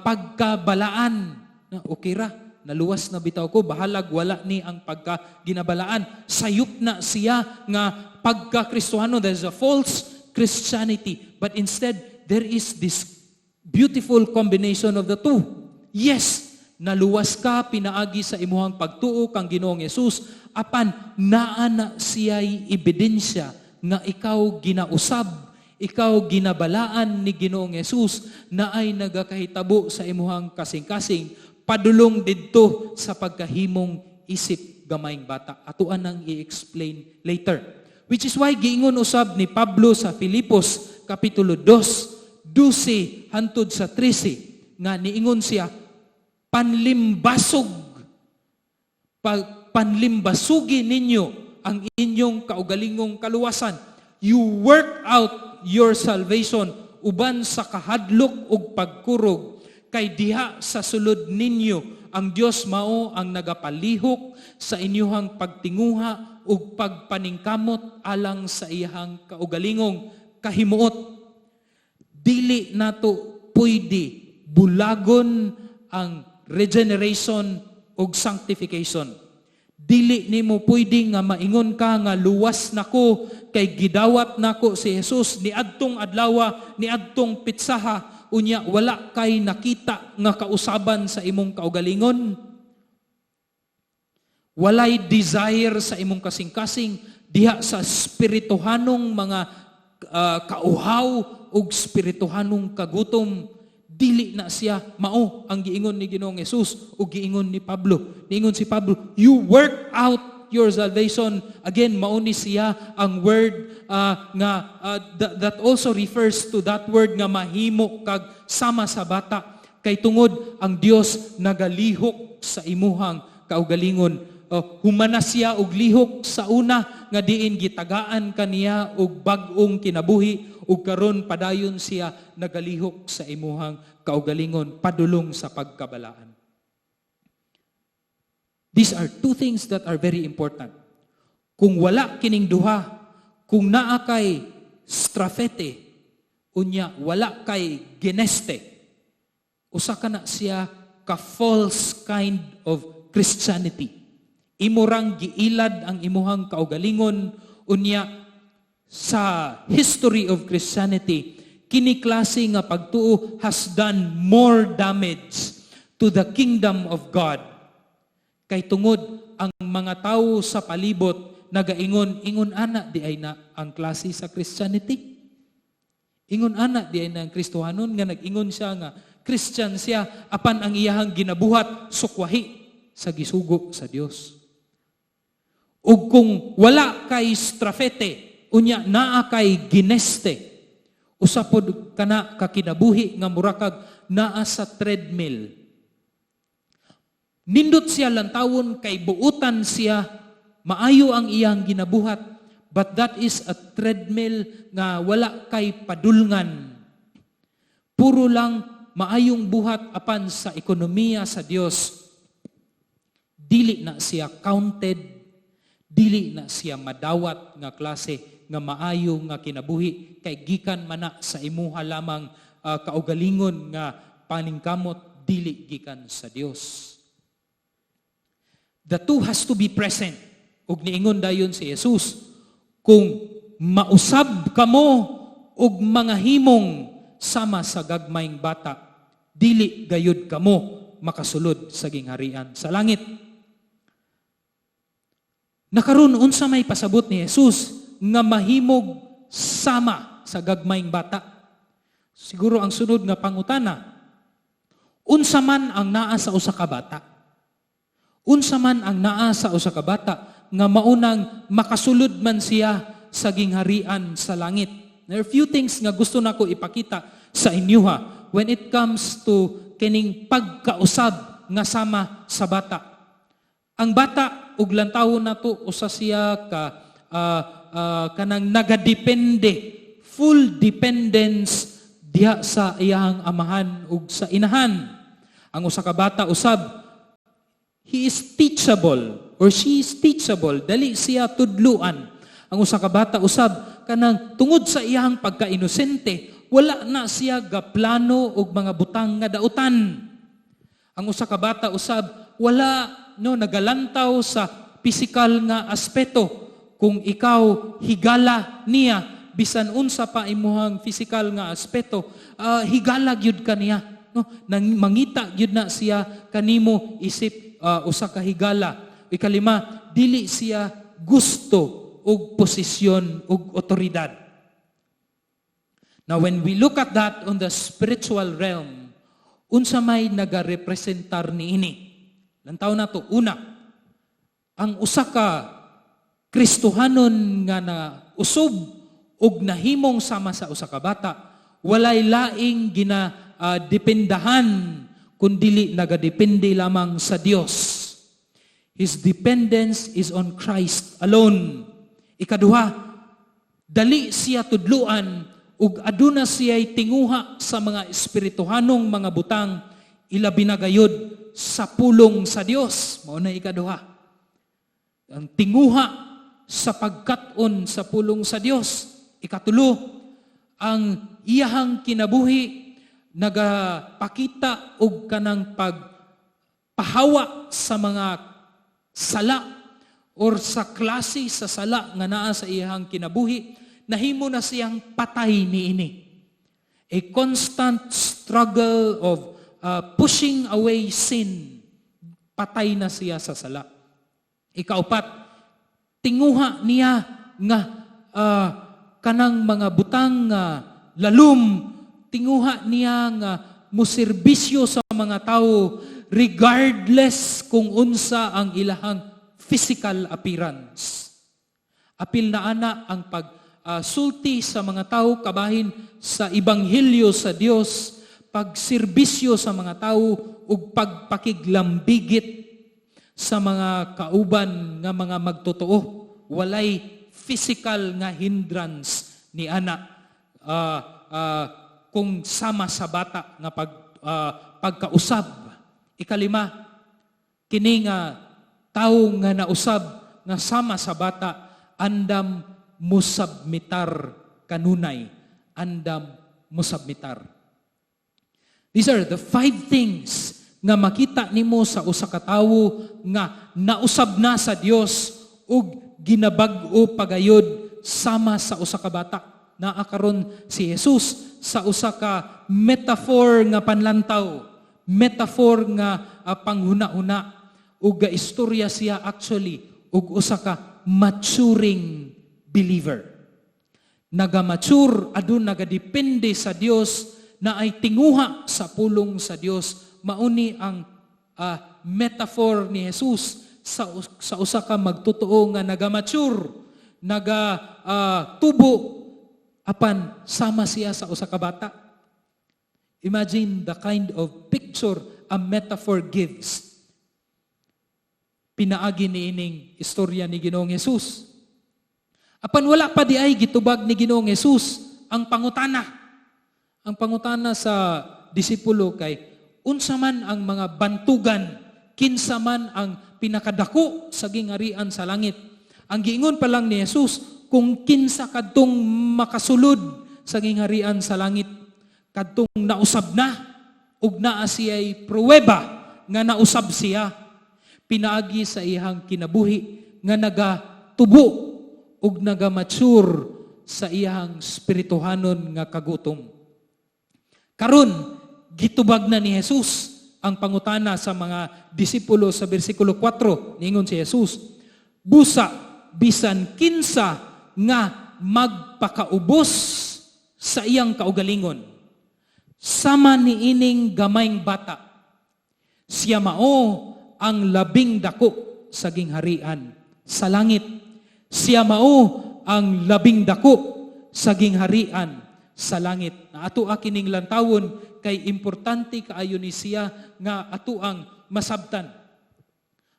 [SPEAKER 4] pagkabalaan. Na okay ra, naluwas na bitaw ko, bahalag wala ni ang pagka ginabalaan. Sayop na siya nga pagka-Kristohano. There's a false Christianity. But instead, there is this beautiful combination of the two. Yes, Naluwas ka pinaagi sa imuhang pagtuo kang Ginoong Hesus, apan naa na siya'y ebidensya nga ikaw ginausab, ikaw ginabalaan ni Ginoong Hesus na ay nagakahitabo sa imuhang kasing-kasing padulong didto sa pagkahimong isip gamayng bata. Atuan nang i-explain later. Which is why giingon usab ni Pablo sa Filipos kapitulo 2, 12 hantod sa 13 nga niingon siya, panlimbasog, panlimbasugi ninyo ang inyong kaugalingong kaluwasan. You work out your salvation uban sa kahadlok ug pagkurog, kay diha sa sulod ninyo ang Dios mao ang nagapalihok sa inyuhang pagtinguha ug pagpaningkamot alang sa iyahang kaugalingong kahimuot. Dili nato pwede bulagon ang regeneration ug sanctification. Dili nimo pwede nga maingon ka nga luwas nako kay gidawat nako si Jesus niadtong adlawa, niadtong petsaha, unya wala kay nakita nga kausaban sa imong kaugalingon. Walay desire sa imong kasing-kasing diha sa spirituhanong mga kauhaw ug spirituhanong kagutom. Dili na siya mao ang giingon ni Ginoong Hesus ug giingon ni Pablo. Niingon si Pablo, "You work out your salvation." Again, mao ni siya ang word nga that also refers to that word nga mahimo kag sama sa bata. Kay tungod ang Dios nagalihok sa imuhang kaugalingon. Humana siya og lihok sa una nga diin gitagaan kaniya og bag-ong kinabuhi, ug karon padayon siya nagalihok sa imuhang kaugalingon padulong sa pagkabalaan. These are two things that are very important. Kung wala kining duha, kung naa kay strafete, unya wala kay geneste, usa ka na siya ka false kind of Christianity. Imurang giilad ang imuhang kaugalingon, unya sa history of Christianity, kini klase nga pagtuo has done more damage to the kingdom of God. Kay tungod ang mga tawo sa palibot nagaingon, "Ingon ana di ay na ang klase sa Christianity. Ingon ana di ay na ang Kristohanon nga nag-ingon siya nga Christian siya, apan ang iyahang ginabuhat sukwahi sa gisugo sa Dios." Ug kung wala kay strafete, unya naa kay gineste, usa pod kana ka kinabuhi nga mura kag naa sa treadmill. Nindot siya lantawon kay buutan siya, maayo ang iyang ginabuhat, but that is a treadmill nga wala kay padulngan. Puro lang maayong buhat, apan sa ekonomiya sa Dios dili na siya counted, dili na siya madawat nga klase nga maayo nga kinabuhi, kay gikan man na sa imuha lamang kaugalingon nga paningkamot, dili gikan sa Dios. The two has to be present. Ug niingon dayon si Jesus, "Kung mausab kamo og mga himong sama sa gagmayng bata, dili gayud kamo makasulod sa gingharian sa langit." Nakaron, unsa may pasabot ni Jesus nga mahimog sama sa gagmayng bata? Siguro ang sunod nga pangutana, unsa man ang naa sa usa ka bata? Unsa man ang naa sa usa ka bata nga maunang makasulod man siya sa gingharian sa langit? There are few things nga gusto nako ipakita sa inyoha when it comes to kining pagkausab nga sama sa bata. Ang bata, ug lantawon nato, usa siya ka kanang nagadepende, full dependence diha sa iyang amahan ug sa inahan. Ang usa ka bata usab, he is teachable or she is teachable, dali siya tudluan. Ang usa ka bata usab, kanang tungod sa iyang pagka-inosente, wala na siya gaplano og mga butang nga dautan. Ang usa ka bata usab, wala no nagalantaw sa pisikal nga aspeto. Kung ikaw higala niya, bisan unsa pa imuhang pisikal nga aspeto, higala gyud ka niya. no? Nang mangita gyud na siya kanimo isip usa ka higala. Ikalima, dili siya gusto og posisyon ug otoridad. Now, when we look at that on the spiritual realm, unsa may nagarepresentar niini? Lantaw nato, una, ang usa ka Kristohanon nga na usob ug nahimong sama sa usa ka bata, walay laing gina dependahan kundili nagadepende lamang sa Dios. His dependence is on Christ alone. Ikaduha, dali siya tudluan ug aduna siya'y tinguha sa mga espirituhanong mga butang, ilabi na gayud sa pulong sa Dios. Mao na ikaduha. Ang tinguha sa pagkat-on sa pulong sa Dios. Ikatulo, ang iyahang kinabuhi nagapakita og kanang pagpahawa sa mga sala or sa klase sa sala nga naa sa iyahang kinabuhi, nahimo na siyang patay niini. A constant struggle of pushing away sin. Patay na siya sa sala. Ikaupat, tinguha niya nga kanang mga butang nga lalum, tinguha niya nga muserbisyo sa mga tao regardless kung unsa ang ilahang physical appearance. Apil na ana ang pag sulti sa mga tao kabahin sa ebanghelyo sa Dios, pagserbisyo sa mga tao ug pagpakiglambigit sa mga kauban nga mga magtotoo. Walay physical nga hindrance ni ana kung sama sa bata nga pagkausab. Ikalima, kini nga tawo nga nausab nga sama sa bata, andam musubmitar kanunay, andam musubmitar. These are the five things nga makita nimo sa usa ka tawo nga nausab na sa Dios ug ginabag-o pagayod sama sa usa ka bata. Naa karon si Jesus sa usa ka metaphor nga panlantaw, metaphor nga panghuna-huna, ug istorya siya actually ug usa ka maturing believer. Naga-mature, adun nagadepende sa Dios na ay tinguha sa pulong sa Dios. Mauni ang metaphor ni Jesus sa usa ka magtotoo nga naga-mature, naga tubo apan sama siya sa usa ka bata. Imagine the kind of picture a metaphor gives. Pinaagi ni ining istorya ni Ginoong Jesus. Apan wala pa di ay gitubag ni Ginoong Jesus ang pangutana. Ang pangutana sa disipulo kay unsa man ang mga bantugan, kinsa man ang pinakadako sa gingarian sa langit. Ang giingon pa lang ni Jesus kung kinsa kadtong makasulod sa gingharian sa langit, kadtong nausab na ug naa siya'y pruweba nga nausab siya pinaagi sa iyang kinabuhi nga nagatubo ug naga-mature sa iyang spirituhanon nga kagutom. Karon, gitubag na ni Jesus ang pangutana sa mga disipulo sa bersikulo 4. Niingon si Jesus, "Busa bisan kinsa nga magpakaubos sa iyang kaugalingon sama niining gamayng bata, siya mao ang labing dako sa gingharian sa langit." Siya mao ang labing dako sa gingharian sa langit. Na ato kining lantawon kay importante kaayo ni siya nga ato ang masabtan.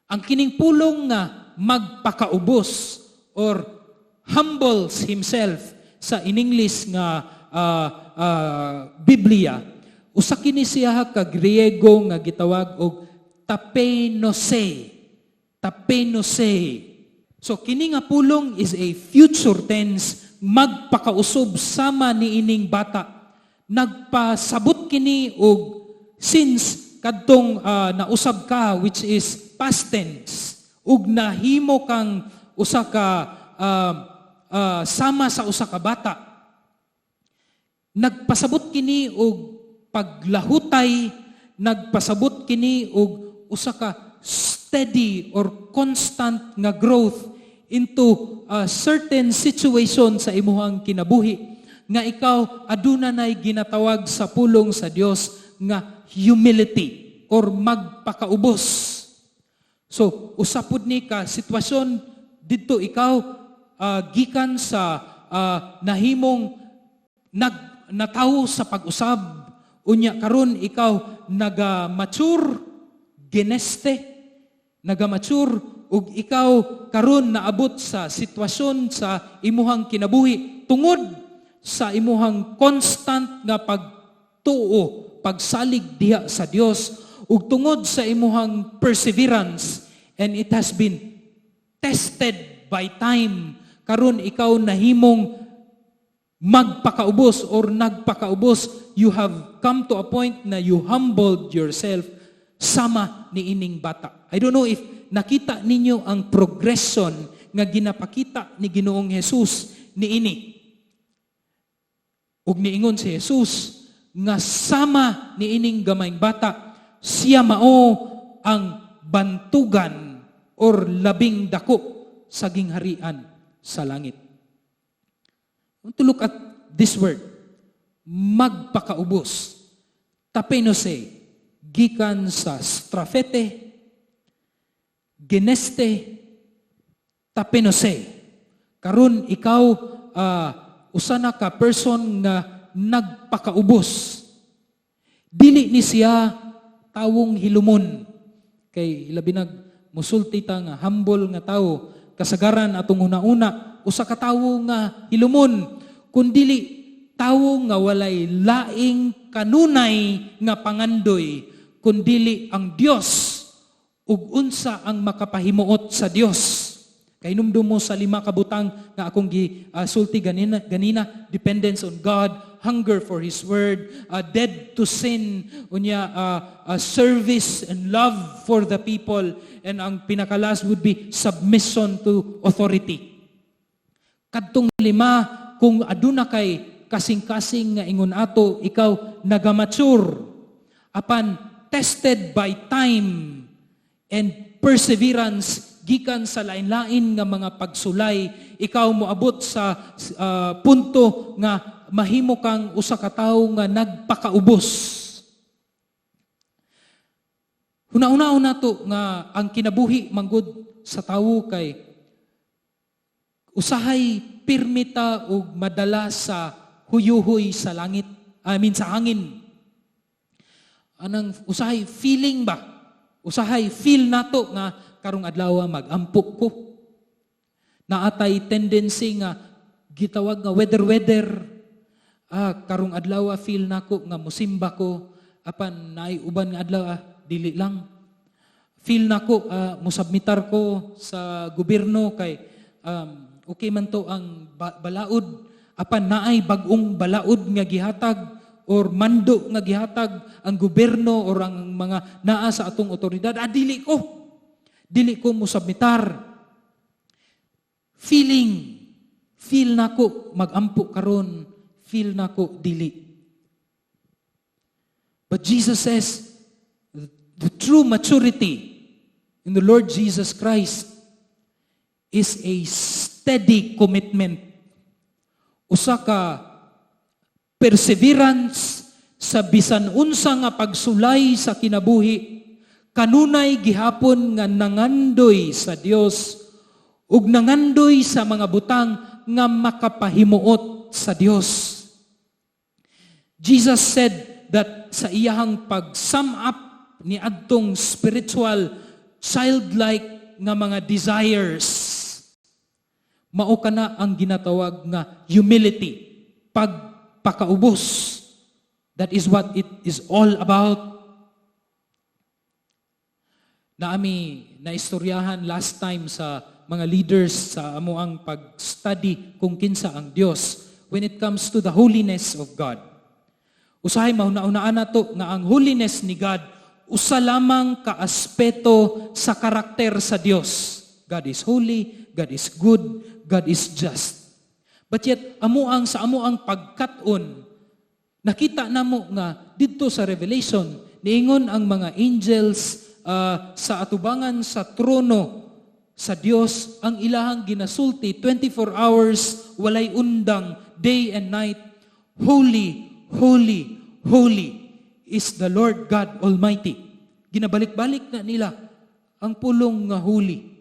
[SPEAKER 4] Ang kining pulong nga magpakaubos or humbles himself sa in English nga Biblia, usa kini siya ka Griego nga gitawag og tapeinose. Tapeinose. So kini nga pulong is a future tense, magpakausob sama niining bata. Nagpasabot kini og since kadtong nausab ka, which is past tense, ug nahimo kang usa ka sama sa usa ka bata. Nagpasabot kini og paglahutay, nagpasabot kini og usa ka steady or constant nga growth into a certain situation sa imuhang kinabuhi nga ikaw aduna nay ginatawag sa pulong sa Dios nga humility or magpakaubos. So, usa pud ni ka sitwasyon didto ikaw gikan sa nahimong nag natawo sa pag-usab, unya karon ikaw naga-mature, geneste, naga-mature ug ikaw karon naabot sa sitwasyon sa imuhang kinabuhi tungod sa imuhang constant nga pagtuo, pagsalig diha sa Dios ug tungod sa imuhang perseverance, and it has been tested by time. Karon ikaw nahimong magpakaubos or nagpakaubos. You have come to a point na you humbled yourself sama ni ining bata. I don't know if nakita ninyo ang progression nga ginapakita ni Ginoong Jesus niini. Ug niingon si Jesus nga sama ni ining gamayng bata, siya mao ang bantugan or labing dako sa gingharian sa langit. I want to look at this word, magpakaubos. Tapeinose, gikan sa strafete, geneste, tapeinose. Karon ikaw usa na ka person nga nagpakaubos. Dili ni siya tawong hilumon. Kay ilabi nag musulti ta nga humble nga tawo, kasagaran atong una-una usa ka tawo nga hilumon, kundili tawo nga walay laing kanunay nga pangandoy kundili ang Dios ug unsa ang makapahimuot sa Dios. Kay hinumdum mo sa lima ka butang nga akong gi sulti ganina, ganina, dependence on God, hunger for His Word, dead to sin, unya service and love for the people, and ang pinaka-last would be submission to authority. Kadtong lima, kung aduna kay kasing-kasing nga ingon ato, ikaw nagamature apan tested by time and perseverance gikan sa lain-lain nga mga pagsulay, ikaw moabot sa punto nga mahimo kang usa ka tawo nga nagpakaubos. Huna-hunaon nato nga ang kinabuhi manggod sa tawo kay usahay pirmita og madala sa huyuhoy sa langit, I mean, sa hangin. Anang usahay feeling ba? Usahay feel nato nga karong adlaw mag-ampo ko. Naatay tendency nga gitawag nga weather weather. Ah, karong adlaw feel nako nga musimba ko, apan naay uban nga adlaw, ah, dili lang. Feel nako musubmitar ko sa gobyerno kay okay man to ang balaod, apan naay bag-ong balaod nga gihatag or mando nga gihatag ang gobyerno or ang mga naa sa atong otoridad, ah, dili ko. Dili ko musubmitar. Feeling, feel nako magampo karon, feel nako dili. But Jesus says, the true maturity in the Lord Jesus Christ is a steady commitment. Usa ka perseverance sa bisan unsa nga pagsulay sa kinabuhi, kanunay gihapon nga nangandoy sa Dios ug nangandoy sa mga butang nga makapahimuot sa Dios. Jesus said that sa iyahang pag-sum up ni adtong spiritual childlike nga mga desires, mao kana ang ginatawag nga humility, pagpakaubos. That is what it is all about. Naami naistoryahan last time sa mga leaders sa amo ang pag-study kung kinsa ang Dios when it comes to the holiness of God. Usahay mahuna-hunaan nato nga ang holiness ni God usa lamang ka aspeto sa karakter sa Dios. God is holy, God is good, God is just. But yet amo ang sa amo ang pagkat-on, Nakita namo nga didto sa Revelation, niingon ang mga angels sa atubangan sa trono sa Dios, ang ilahang ginasulti 24 hours, walay undang, day and night, "Holy, holy, holy is the Lord God Almighty." Ginabalik-balik na nila ang pulong nga "holy."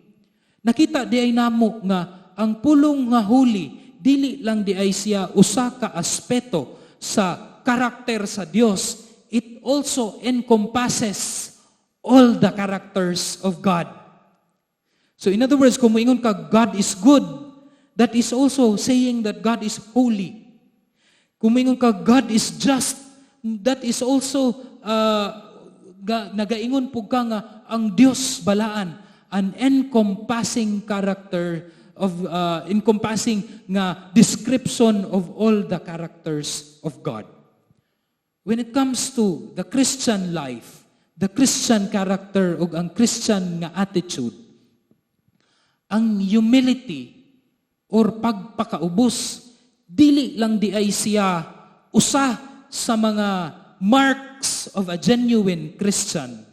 [SPEAKER 4] Nakita di ay namo nga ang pulong nga "holy" dili lang di ay siya usa ka aspeto sa karakter sa Dios. It also encompasses all the characters of God. So in other words, kung moingon ka God is good, that is also saying that God is holy. Kung moingon ka God is just, that is also nagaingon pud ka nga ang Dios balaan, an encompassing character of encompassing nga description of all the characters of God. When it comes to the Christian life, the Christian character ug ang Christian nga attitude, ang humility or pagpakaubos dili lang di ay siya usa sa mga marks of a genuine Christian.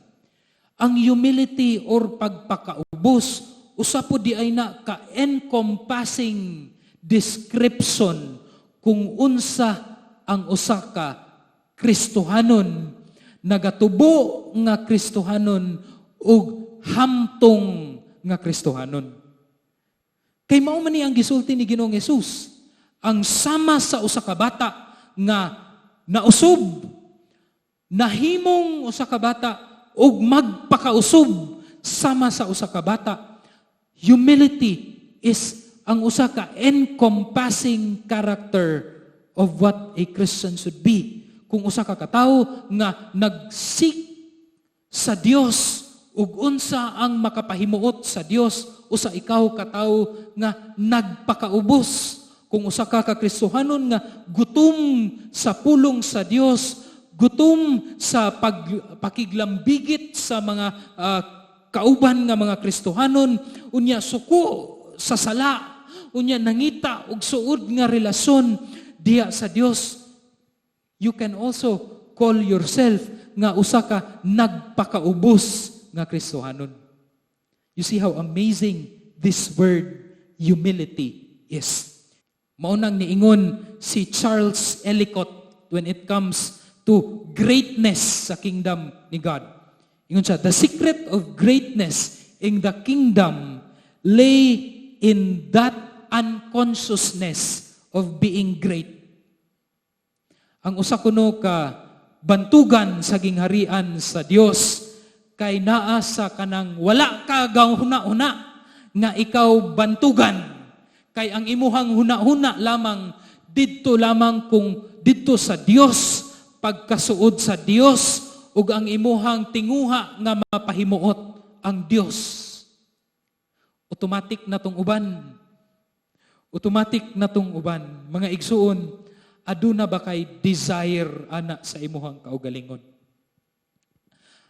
[SPEAKER 4] Ang humility or pagpakaubos, usa po di ay na ka-encompassing description kung unsa ang usa ka Kristohanon, nagatubo nga Kristohanon ug hamtong nga Kristohanon. Kay mao man ni ang gisulti ni Ginoong Hesus, ang sama sa usa ka bata nga nausob, nahimong usa ka bata ug magpakausob sama sa usa ka bata. Humility is ang usa ka encompassing character of what a Christian should be. Kung usa ka katawo nga nag-seek sa Dios ug unsa ang makapahimuot sa Dios, usa ikaw katawo nga nagpakaubos. Kung usa ka ka Kristohanon nga gutom sa pulong sa Dios, gutom sa pakiglambigit sa mga kauban nga mga Kristohanon, unya suko sa sala, unya nangita og suod nga relasyon diha sa Dios, you can also call yourself nga usa ka nagpakaubos nga Kristohanon. You see how amazing this word "humility" is. Mao nang niingon si Charles Ellicott when it comes to greatness sa kingdom ni God. Ingon siya, "The secret of greatness in the kingdom lay in that unconsciousness of being great." Ang usa kuno ka bantugan sa gingharian sa Dios kay naa sa kanang wala ka gahuna-huna nga ikaw bantugan, kay ang imuhang huna-huna lamang didto lamang kung didto sa Dios, pagkasuod sa Dios ug ang imuhang tinguha nga mapahimuot ang Dios. Automatic na tong uban. Automatic na tong uban. Mga igsuon, aduna ba kay desire ana sa imuhang kaugalingon?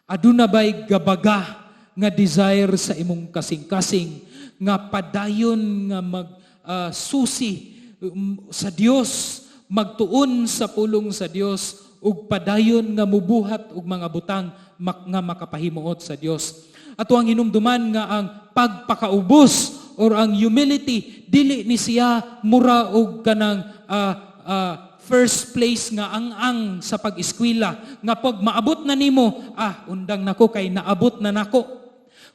[SPEAKER 4] Aduna ba'y gabaga nga desire sa imong kasing-kasing nga padayon nga mag susi sa Dios, magtuon sa pulong sa Dios ug padayon nga mubuhat og mga butang nga makapahimuot sa Dios? Ato ang hinumduman nga ang pagpakaubos or ang humility dili ni siya mura og kanang first place nga ang-ang sa pag-eskwela nga pag maabot na nimo, "Ah, undang nako kay naabot na nako."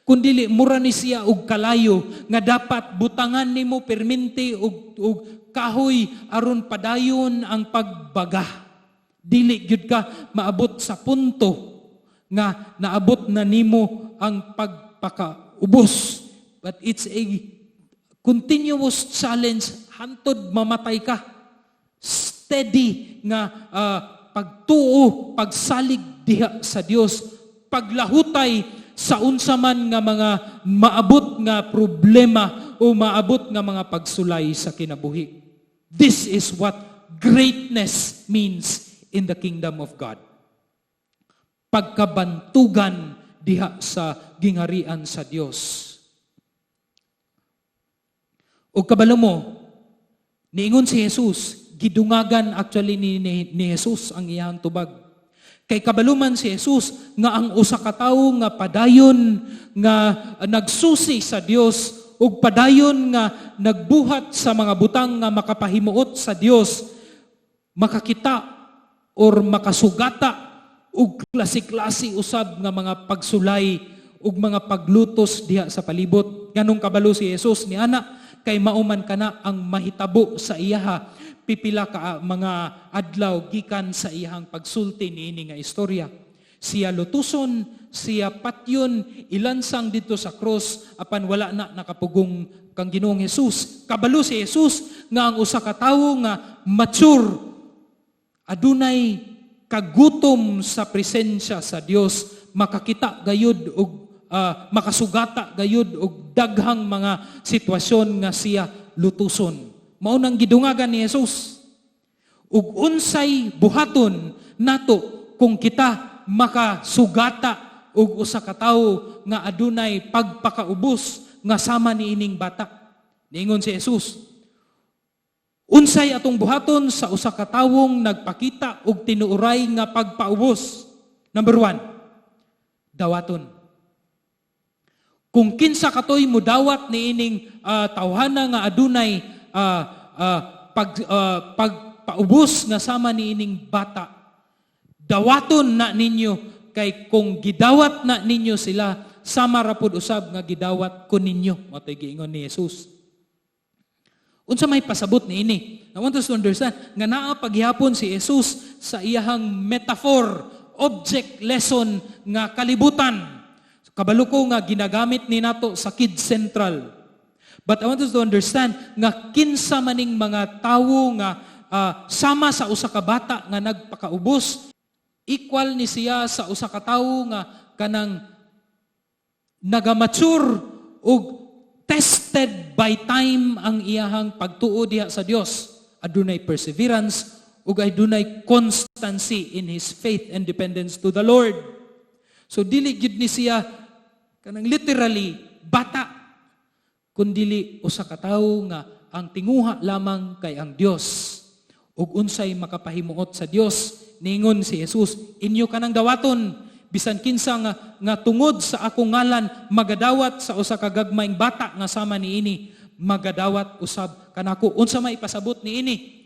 [SPEAKER 4] Kundili mura ni siya og kalayo nga dapat butangan nimo perminti og kahoy aron padayon ang pagbaga. Dili gyud ka maabot sa punto nga naabot na nimo ang pagpakaubos, but it's a continuous challenge hantod mamatay ka, steady nga pagtuo, pagsalig diha sa Dios, paglahutay sa unsa man nga mga maabot nga problema o maabot nga mga pagsulay sa kinabuhi. This is what greatness means in the kingdom of God. Pagkabantugan diha sa gingharian sa Dios. O kabalo mo, niingon si Jesus, Gidungagan actually ni Jesus ang iyang tubag. Kay kabalo man si Jesus nga ang usa ka tawo nga padayon nga nagsusi sa Dios ug padayon nga nagbuhat sa mga butang nga makapahimuot sa Dios, makakita or makasugata og klase-klase usab nga mga pagsulay ug mga paglutos diha sa palibot. Nganong kabalo si Jesus ni ana, kay mao man kana ang mahitabo sa iyaha pipila ka mga adlaw gikan sa iyahang pagsulti niini nga istorya. Siya lutuson, siya patyon, ilansang didto sa cross, apan wala na nakapugong kang Ginoong Jesus. Kabalo si Jesus nga ang usa ka tawo nga mature, adunay kagutom sa presensya sa Dios, makakita gayud og makasugata gayud og daghang mga sitwasyon nga siya lutuson. Mao nang gidungagan ni Jesus. Ug unsay buhaton nato kung kita makasugata og usa ka tawo nga adunay pagpakaubos nga sama niining bata? Niingon si Jesus, unsay atong buhaton sa usa ka tawong nagpakita og tinuoray nga pagpaubos? Number 1, dawaton. Kung kinsa katoy mudawat niining tawhana nga adunay pagpaubos nga sama niining bata, dawaton na ninyo, kay kung gidawat na ninyo sila, sama ra pud usab nga gidawat ko ninyo. Mao giingon ni Jesus. Unsa may pasabot niini? I want us to understand nga naa paghihapon si Jesus sa iyahang metaphor, object lesson nga kalibutan. Kabalo ko nga ginagamit ni nato sa Kids Central. But I want us to understand nga kinsa maning mga tawo nga sama sa usa ka bata nga nagpakaubos, equal ni siya sa usa ka tawo nga kanang nagamature ug tested by time ang iyahang pagtuo diha sa Dios. Adunay perseverance ug adunay constancy in his faith and dependence to the Lord. So dili gyud ni siya kanang literally bata, kundili usa ka tawo nga ang tinguha lamang kay ang Dios ug unsay makapahimuot sa Dios. Ningon si Jesus, inyo kanang dawaton. Bisan kinsa nga tungod sa akong ngalan magadawat sa usa ka gagmayng bata nga sama niini, magadawat usab kanako. Unsa may pasabot niini?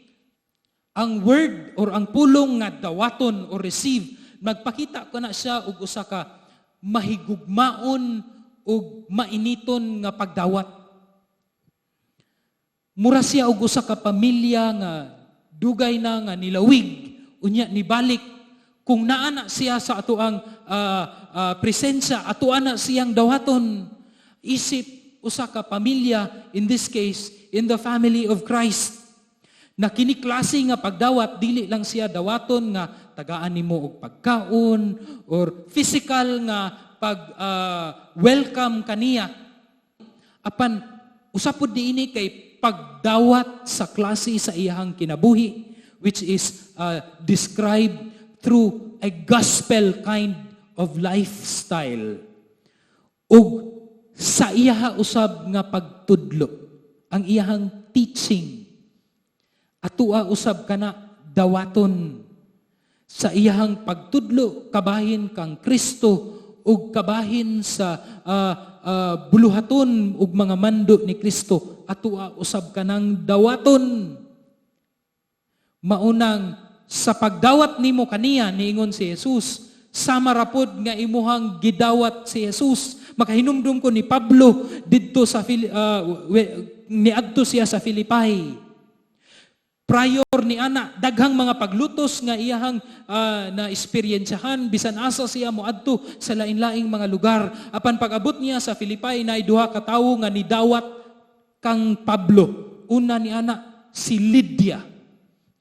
[SPEAKER 4] Ang word or ang pulong nga dawaton or receive, magpakita ko na siya og usa ka mahigugmaon ug mainiton nga pagdawat. Mura siya og usa ka pamilya nga dugay na nga nilawig, unya nibalik. Kung naa na siya sa atoang presensya, ato na siyang dawaton. Isip usa ka pamilya, in this case, in the family of Christ. Na kini klase nga pagdawat, dili lang siya dawaton nga tagaan nimo og pagkaon or physical nga pag welcome kaniya. Apan usa pud niini kay pagdawat sa klase sa iyahang kinabuhi, which is described through a gospel kind of lifestyle. Ug sa iyaha usab nga pagtudlo, ang iyahang teaching, atua usab kana dawaton. Sa iyahang pagtudlo kabahin kang Kristo ug kabahin sa buluhaton ug mga mando ni Kristo, atua usab kanang dawaton. Maunang sa pagdawat nimo kaniya, niingon si Jesus, sama ra pod nga imuhang gidawat si Jesus. Makahinumdum ko ni Pablo didto sa niadto siya sa Philippi. Prior ni ana, daghang mga paglutos nga iyahang na esperyensyahan bisan asa siya moadto sa lain-laing mga lugar. Apan pag-abot niya sa Philippi, naay duha ka tawo nga nidawat kang Pablo. Una ni ana, si Lydia,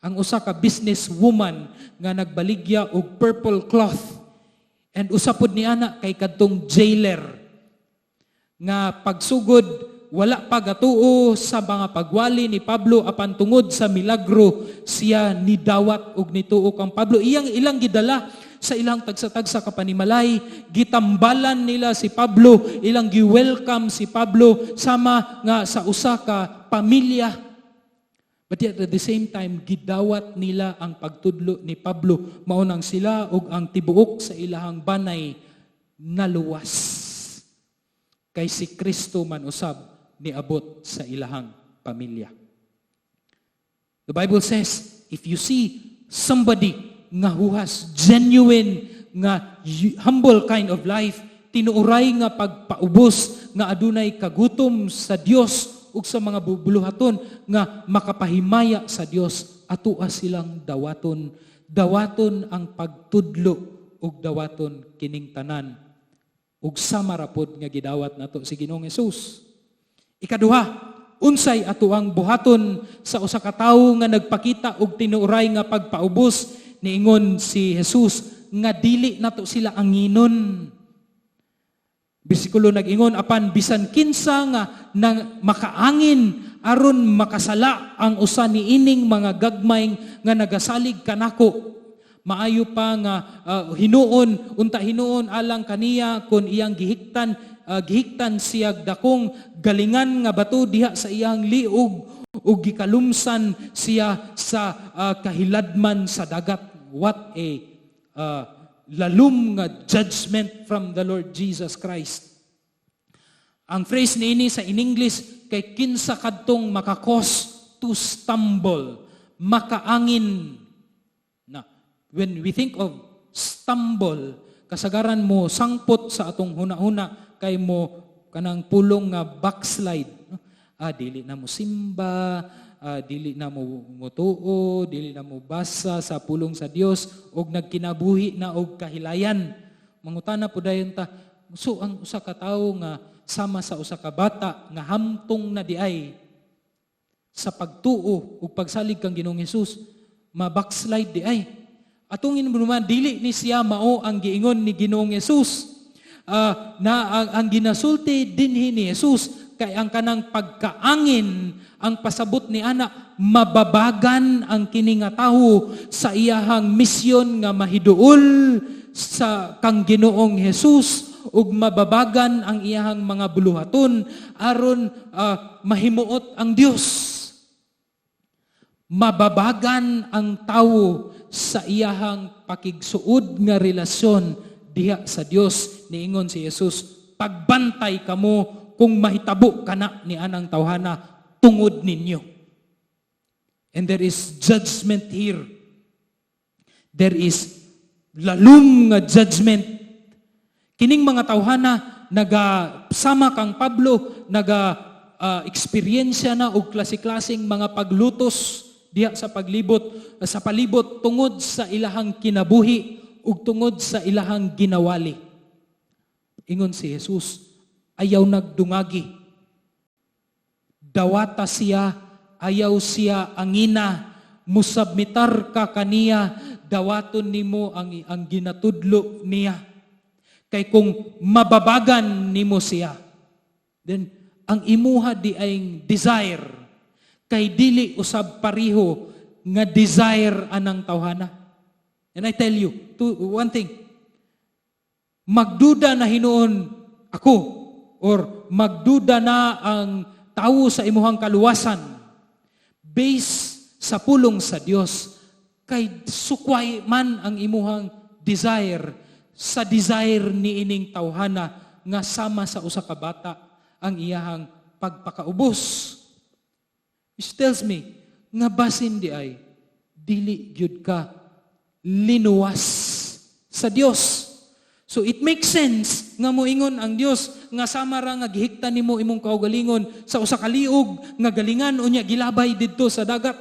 [SPEAKER 4] ang usa ka business woman nga nagbaligya og purple cloth. And usa pod ni ana kay kadtong jailer nga pagsugod wala pa gatuo sa mga pagwali ni Pablo, apan tungod sa milagro siya nidawat og nituo kang Pablo. Iyang ilang gidala sa ilang tagsa-tagsa ka panimalay, gitambalan nila si Pablo, ilang gi-welcome si Pablo sama nga sa usa ka pamilya. But yet at the same time, gidawat nila ang pagtudlo ni Pablo. Mao nang sila ug ang tibuok sa ilahang banay naluwas. Kay si Kristo man usab niabot sa ilahang pamilya. The Bible says, if you see somebody nga who has genuine nga humble kind of life, tinuuray nga pagpaubos, nga adunay kagutom sa Dios ug sa mga buluhaton nga makapahimaya sa Dios, atoa silang dawaton. Dawaton ang pagtudlo ug dawaton kining tanan. Ug sama ra pod nga gidawat nato si Ginoong Hesus. Ikaduha, unsay ato ang buhaton sa usa ka tawo nga nagpakita og tinuoray nga pagpaubos? Niingon si Jesus nga dili nato sila anginon. Bersikulo nag-ingon, "Apan bisan kinsa nga nang makaangin aron makasala ang usa niining mga gagmay nga nagasalig kanako, maayo pa nga hinuon unta hinuon alang kaniya kon iyang gihiktan siya dakong galingan nga bato diha sa iyang liog ug gikalumsan siya sa kahiladman sa dagat." What a lalom nga judgment from the Lord Jesus Christ. Ang phrase niini sa in English kay kinsa kadtong maka-cause to stumble, makaangin. Na when we think of stumble, kasagaran mo sangpot sa atong huna-huna kay mo kanang pulong nga backslide, no? Ah, dili na mo simba, dili na mo mutuo, dili na mo basa sa pulong sa Dios og nagkinabuhi na og kahilayan. Mangutana po dayon ta, so ang usa ka tawo nga sama sa usa ka bata nga hamtong na diay sa pagtuo ug pagsalig kang Ginoong Hesus, ma-backslide diay? Atungin mo naman, dili ni siya mao ang giingon ni Ginoong Hesus. Na ang ginasulti dinhi ni Jesus kay ang kanang pagkaangin, ang pasabot ni ana, mababagan ang kini nga tawo sa iyahang misyon nga mahiduol sa kang Ginoong Hesus ug mababagan ang iyahang mga buluhaton aron mahimuot ang Dios. Mababagan ang tawo sa iyahang pakigsuod nga relasyon diha sa Dios. Niingon si Jesus, "Pagbantay kamo kung mahitabo kana ni anang tawhana tungod ninyo." And there is judgment here. There is lalom nga judgment. Kining mga tawhana naga sama kang Pablo, naga eksperyensya na og klase-klaseng mga paglutos diha sa palibot tungod sa ilahang kinabuhi ug tungod sa ilahang ginawali. Ingon si Jesus, "Ayaw nagdungagi. Dawata siya, ayaw siya angina, musubmitar ka kaniya, dawaton nimo ang ginatudlo niya. Kay kung mababagan nimo siya, then ang imuha diay desire kay dili usab pariho nga desire anang tawhana." And I tell you, one thing, magduda na hinuon ako or magduda na ang tawo sa imuhang kaluwasan based sa pulong sa Dios kay sukway man ang imuhang desire sa desire ni ining tawhana nga sama sa usa ka bata ang iyahang pagpakaubos. Which tells me nga basin diay dili gyud ka linuwas sa Dios. So it makes sense nga moingon ang Dios nga sama ra nga gihiktan nimo imong kaugalingon sa usa ka liog nga galingan unya gilabay didto sa dagat.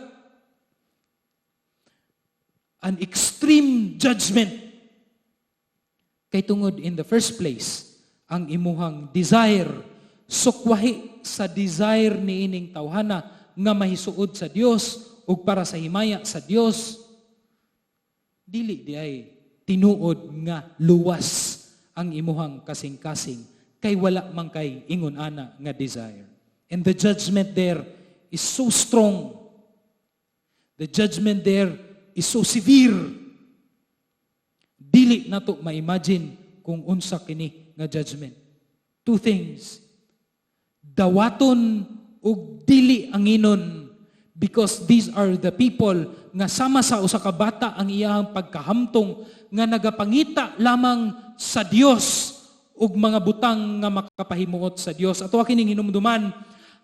[SPEAKER 4] An extreme judgment. Kay tungod in the first place, ang imuhang desire sukwahi sa desire ni ining tawhana nga mahisuod sa Dios ug para sa himaya sa Dios, dili diay tinuod nga luwas ang imuhang kasing-kasing kay wala man kay ingon ana nga desire. And the judgment there is so strong. The judgment there is so severe. Dili nato ma-imagine kung unsa kini nga judgment. Two things. Dawaton ug dili anginon Because these are the people nga sama sa usa ka bata ang iyang pagkahamtong nga nagapangita lamang sa Dios ug mga butang nga makapahimuot sa Dios. Ato kining hinumduman,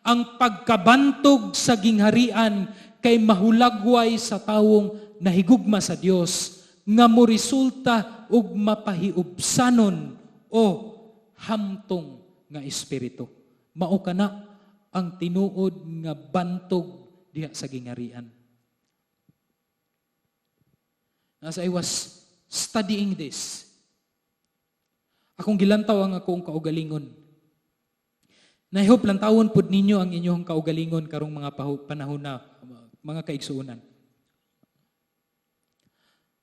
[SPEAKER 4] ang pagkabantog sa gingharian kay mahulagway sa tawong nahigugma sa Dios nga moresulta og mapahiubsanon o hamtong nga espiritu. Mao kana ang tinuod nga bantog diha sa gingharian. As I was studying this, akong gilantaw ang akong kaugalingon. Na I hope lantawon pud ninyo ang inyong kaugalingon karong mga panahon na, mga kaigsuonan.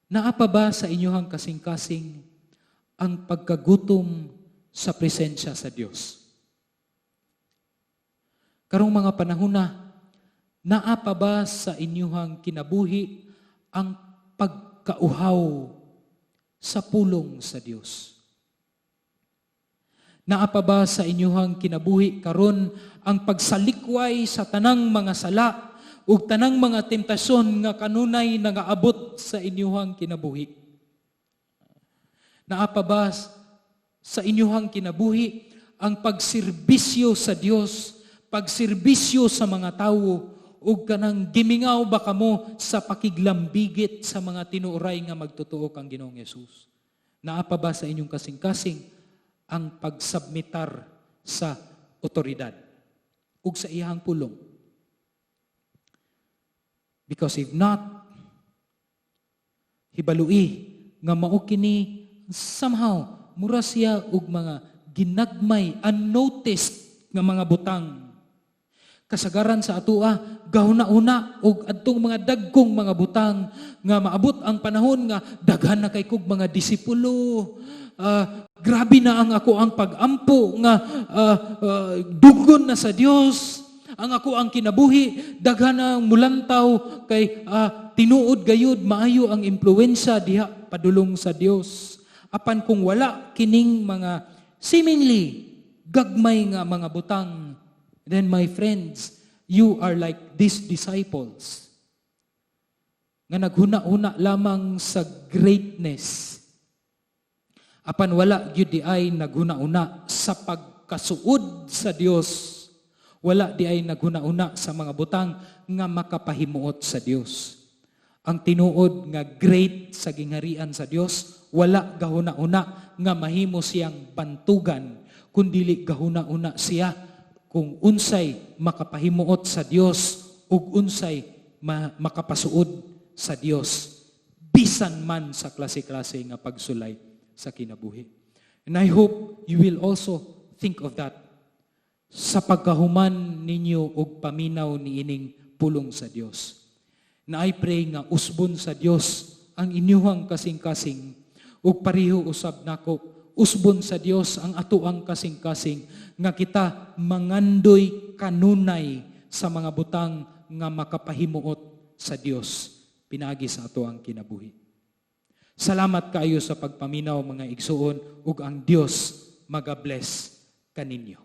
[SPEAKER 4] Naa pa ba sa inyong kasing-kasing ang pagkagutom sa presensya sa Dios? Karong mga panahon na, naa pa ba sa inyong kinabuhi ang pagkauhaw sa pulong sa Dios? Naa pa ba sa inyong kinabuhi karon ang pagsalikway sa tanang mga sala ug tanang mga temptasyon nga kanunay nagaabot sa inyong kinabuhi? Naa pa ba sa inyong kinabuhi ang pagserbisyo sa Dios, pagserbisyo sa mga tawo, ug kanang gimingaw ba kamo sa pakiglambigit sa mga tinuoray nga magtotoo kang Ginoong Hesus? Naa pa ba sa inyong kasing-kasing ang pagsubmitar sa otoridad ug sa iyang pulong? Because if not, hibalui nga mao kini somehow mura siya og mga ginagmay, unnoticed nga mga butang. Kasagaran sa atoa, gahuna-huna og adtong mga dagkong mga butang nga maabot ang panahon nga daghan na kay kog mga disipulo. Grabe na ang ako ang pag-ampo nga dugon na sa Dios. Ang ako ang kinabuhi, daghan ang mulantaw kay tinuod gayud maayo ang impluwensya diha padulong sa Dios. Apan kung wala kining mga seemingly gagmay nga mga butang, then, my friends, you are like these disciples nga naghuna-huna lamang sa greatness. Apan wala gyud di ay naghuna-huna sa pagkasuod sa Dios. Wala di ay naghuna-huna sa mga butang nga makapahimuot sa Dios. Ang tinuod nga great sa gingharian sa Dios, wala gahuna-huna nga mahimo siyang bantugan, kundili gahuna-huna siya kung unsay makapahimuot sa Dios ug unsay makapasuod sa Dios bisan man sa klase-klase nga pagsulay sa kinabuhi. And I hope you will also think of that sa pagkahuman ninyo og paminaw niining pulong sa Dios. Na I pray nga usbon sa Dios ang inyuhang kasing-kasing ug pareho usab nako, usbon sa Dios ang atoang kasing-kasing nga kita mangandoy kanunay sa mga butang nga makapahimuot sa Dios pinaagi sa atoang kinabuhi. Salamat kaayo sa pagpaminaw, mga igsuon, ug ang Dios maga-bless kaninyo.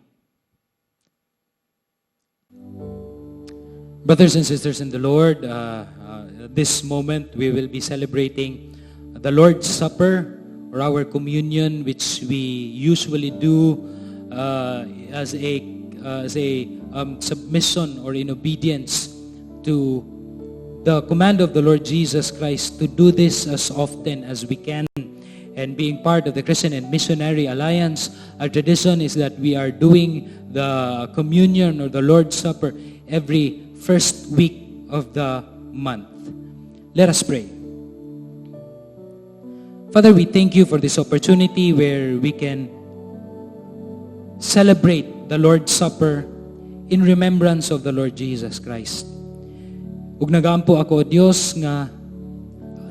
[SPEAKER 4] Brothers and sisters in the Lord, at this moment we will be celebrating the Lord's Supper or our communion, which we usually do as a submission or in obedience to the command of the Lord Jesus Christ to do this as often as we can. And being part of the Christian and Missionary Alliance, our tradition is that we are doing the communion or the Lord's Supper every first week of the month. Let us pray. Father, we thank you for this opportunity where we can celebrate the Lord's Supper in remembrance of the Lord Jesus Christ. Ug nagaampo ako, O Dios, nga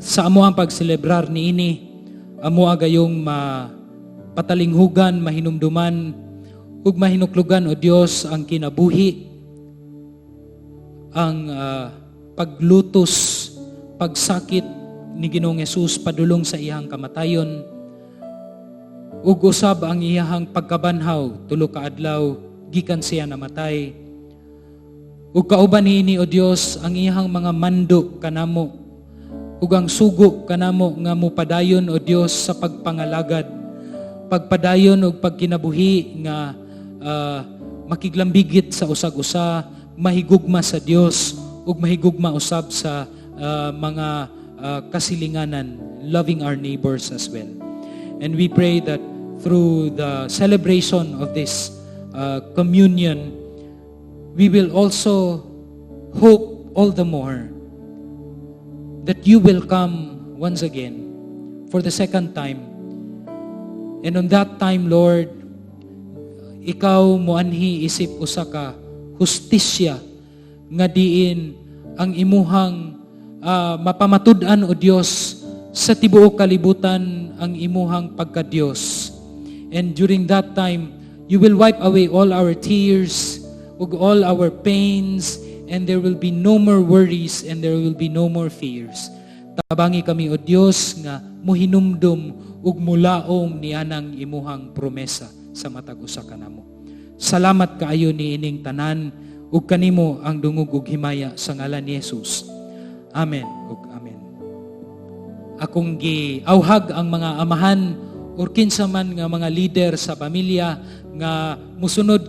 [SPEAKER 4] sa amo ang pagselebrar niini, amo gayong mapatalinghugan, mahinumduman ug mahinuklugan, O Dios, ang kinabuhi, ang paglutos, pagsakit ni Ginoong Hesus padulong sa iyang kamatayon ug usab ang iyang pagkabanhaw 3 ka adlaw gikan siya namatay. Ug kauban niini, O Dios, ang iyang mga mando kanamo ug ang sugo kanamo nga mopadayon, O Dios, sa pagpangalagad, pagpadayon ug pagkinabuhi nga makiglambigit sa usag-usa, mahigugma sa Dios ug mahigugma usab sa mga kasilinganan, loving our neighbors as well. And we pray that through the celebration of this communion, we will also hope all the more that you will come once again for the second time. And on that time, Lord, ikaw moanhi isip usa ka hustisya nga diin ang imuhang mapamatud-an, O Dios, sa tibuok kalibutan ang imuhang pagka-Dios. And during that time, you will wipe away all our tears, ug all our pains, and there will be no more worries and there will be no more fears. Tabangi kami, O Dios, nga muhinumdum ug mulaom nianang imuhang promesa sa matag usa kanamo. Salamat kaayo niining tanan ug kanimo ang dungog ug himaya sa ngalan ni Jesus. Amen ug amen. Akong giawhag ang mga amahan or kinsa man nga mga leader sa pamilya nga musunod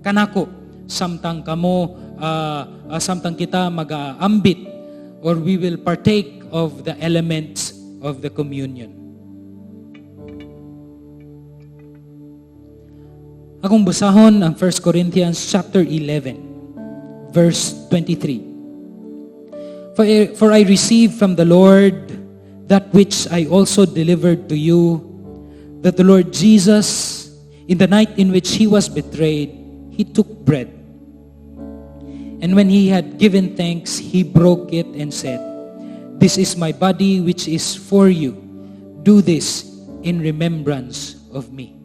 [SPEAKER 4] kanako samtang kamo samtang kita magaambit or we will partake of the elements of the communion. Akong basahon ang 1 Corinthians chapter 11 verse 23. For I received from the Lord that which I also delivered to you, that the Lord Jesus, in the night in which he was betrayed, he took bread. And when he had given thanks, he broke it and said, "This is my body which is for you. Do this in remembrance of me."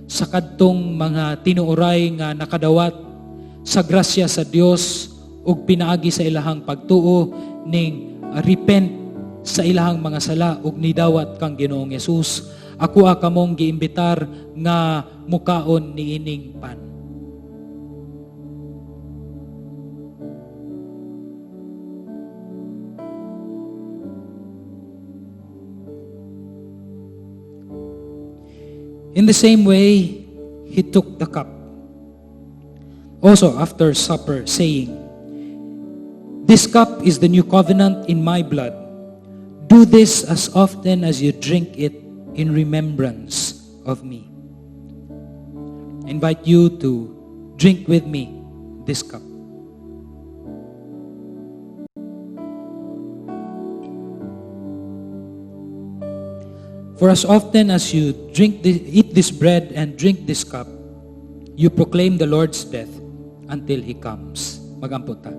[SPEAKER 4] Sa kadtong mga tinuoray nga nakadawat sa grasya sa Dios ug pinaagi sa ilahang pagtuo ning repent sa ilahang mga sala ug nidawat kang Ginoong Hesus, ako kamong giimbitar nga mukaon niining pan. In the same way, he took the cup also after supper, saying, "This cup is the new covenant in my blood. Do this as often as you drink it in remembrance of me." I invite you to drink with me this cup. For as often as you eat this bread and drink this cup, you proclaim the Lord's death until He comes. Magampo ta.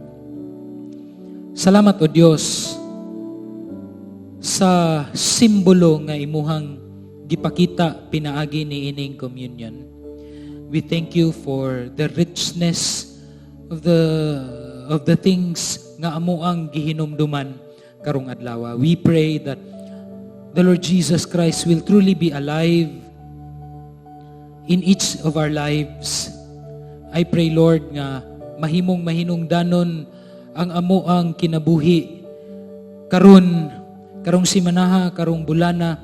[SPEAKER 4] Salamat, O Dios, sa simbolo nga imuhang gipakita pinaagi ni ining communion. We thank you for the richness of the things nga amo ang gihinumduman karong adlaw. We pray that the Lord Jesus Christ will truly be alive in each of our lives. I pray, Lord, nga mahimong mahinungdanon ang amo ang kinabuhi karon, karong simanaha, karong bulana,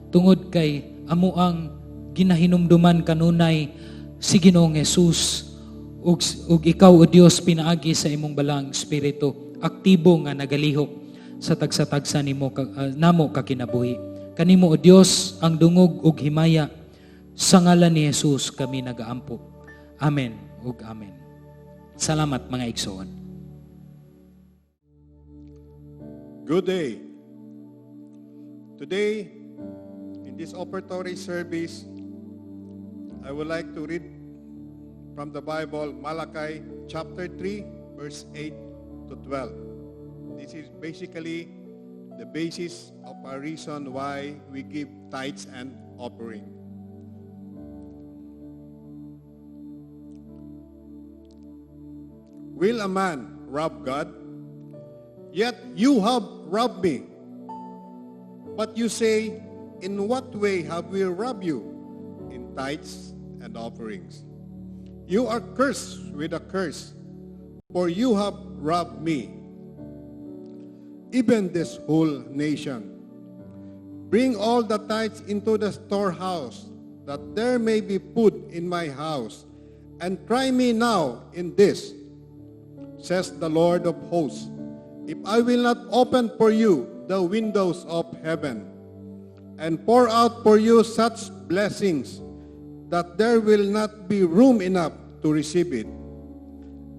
[SPEAKER 4] tungod kay amo ang ginahinumduman kanunay si Ginoong Jesus ug ikaw, O Dios, pinaagi sa imong Balaang Espiritu, aktibo nga nagalihok sa tagsa-tagsa nimo namo kakinabuhi. Kanimo, O Dios, ang dungog ug himaya. Sa ngalan ni Jesus kami nagaampo. Amen ug amen. Salamat, mga igsoon.
[SPEAKER 5] Good day. Today, in this offertory service, I would like to read from the Bible, Malachi chapter 3, verse 8 to 12. This is basically the basis of our reason why we give tithes and offering. Will a man rob God? Yet you have robbed me. But you say, "In what way have we robbed you?" In tithes and offerings. You are cursed with a curse. For you have robbed me, even this whole nation. Bring all the tithes into the storehouse, that there may be food in my house. And try me now in this, says the Lord of hosts, if I will not open for you the windows of heaven, and pour out for you such blessings that there will not be room enough to receive it.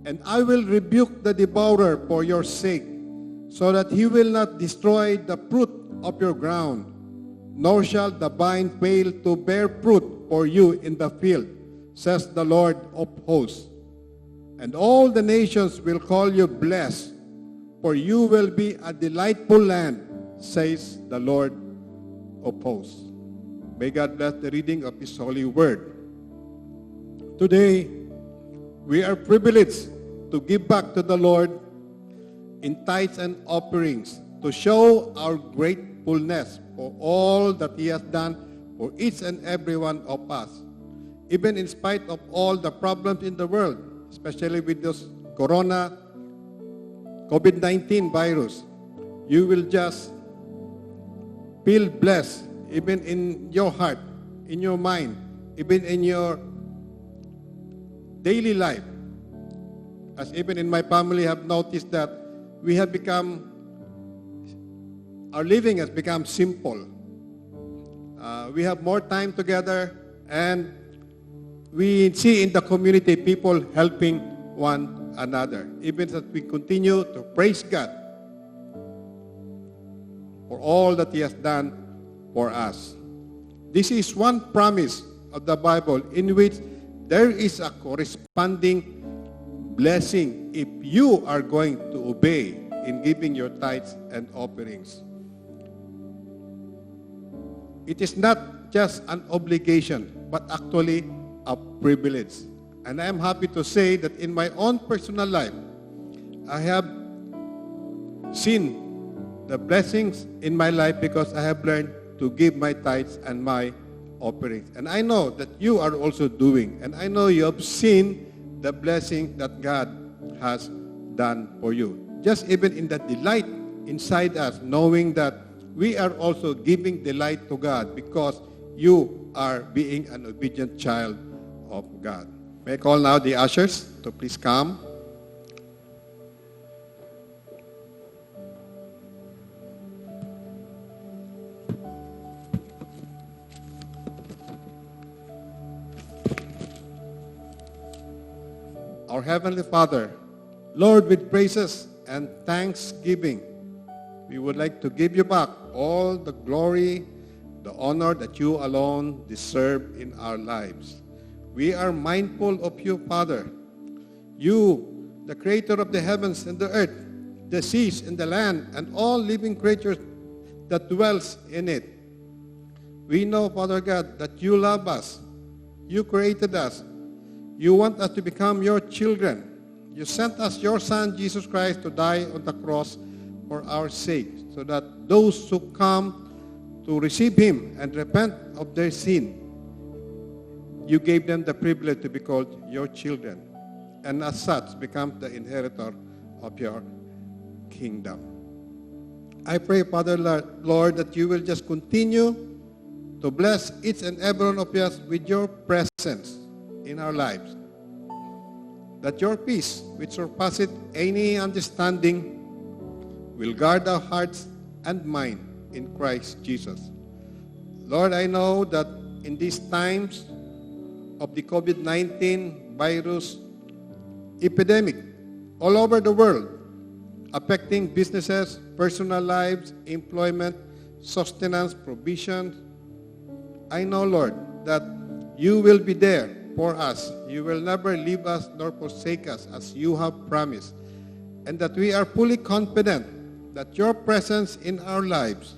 [SPEAKER 5] And I will rebuke the devourer for your sake, so that he will not destroy the fruit of your ground, nor shall the vine fail to bear fruit for you in the field, says the Lord of hosts. And all the nations will call you blessed, for you will be a delightful land, says the Lord of hosts. May God bless the reading of His holy word. Today, we are privileged to give back to the Lord in tithes and offerings to show our gratefulness for all that He has done for each and every one of us. Even in spite of all the problems in the world, especially with this corona COVID-19 virus, you will just feel blessed even in your heart, in your mind, even in your daily life. As even in my family have noticed that we have become, our living has become simple. We have more time together, and we see in the community people helping one another. Even as we continue to praise God for all that He has done for us. This is one promise of the Bible in which there is a corresponding blessing if you are going to obey in giving your tithes and offerings. It is not just an obligation, but actually a privilege. And I am happy to say that in my own personal life, I have seen the blessings in my life because I have learned to give my tithes and my offerings. And I know that you are also doing, and I know you have seen the blessing that God has done for you. Just even in the delight inside us, knowing that we are also giving delight to God because you are being an obedient child of God. May I call now the ushers to please come. Our Heavenly Father, Lord, with praises and thanksgiving, we would like to give you back all the glory, the honor that you alone deserve in our lives. We are mindful of you, Father. You, the creator of the heavens and the earth, the seas and the land, and all living creatures that dwells in it. We know, Father God, that you love us. You created us. You want us to become your children. You sent us your Son, Jesus Christ, to die on the cross for our sake, so that those who come to receive him and repent of their sin, you gave them the privilege to be called your children, and as such become the inheritor of your kingdom. I pray, Father Lord, that you will just continue to bless each and every one of us with your presence in our lives. That your peace, which surpasses any understanding, will guard our hearts and mind in Christ Jesus. Lord, I know that in these times of the COVID-19 virus epidemic all over the world, affecting businesses, personal lives, employment, sustenance, provision, I know, Lord, that you will be there for us. You will never leave us nor forsake us, as you have promised. And that we are fully confident that your presence in our lives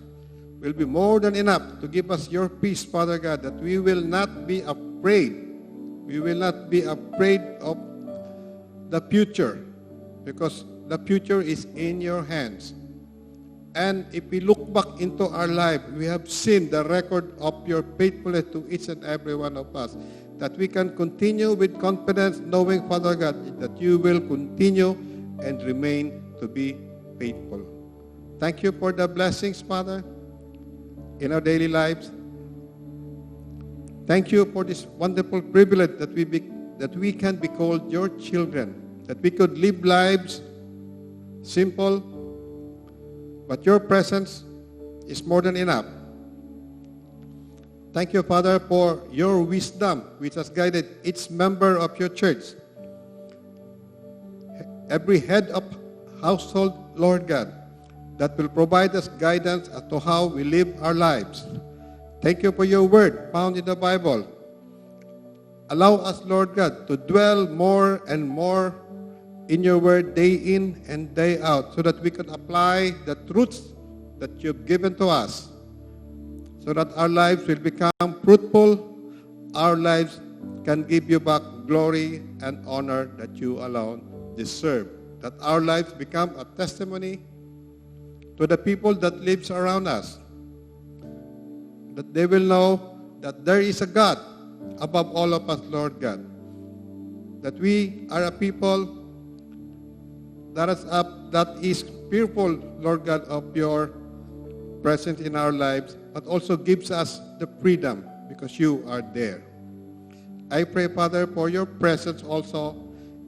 [SPEAKER 5] will be more than enough to give us your peace, Father God, that we will not be afraid. We will not be afraid of the future, because the future is in your hands. And if we look back into our life, we have seen the record of your faithfulness to each and every one of us, that we can continue with confidence, knowing, Father God, that you will continue and remain to be faithful. Thank you for the blessings, Father, in our daily lives. Thank you for this wonderful privilege that we can be called your children, that we could live lives simple, but your presence is more than enough. Thank you, Father, for your wisdom, which has guided each member of your church. Every head of household, Lord God, that will provide us guidance as to how we live our lives. Thank you for your word found in the Bible. Allow us, Lord God, to dwell more and more in your word day in and day out so that we can apply the truths that you've given to us, so that our lives will become fruitful, our lives can give you back glory and honor that you alone deserve. That our lives become a testimony to the people that lives around us. That they will know that there is a God above all of us, Lord God. That we are a people that is fearful, Lord God, of your presence in our lives, but also gives us the freedom because you are there. I pray, Father, for your presence also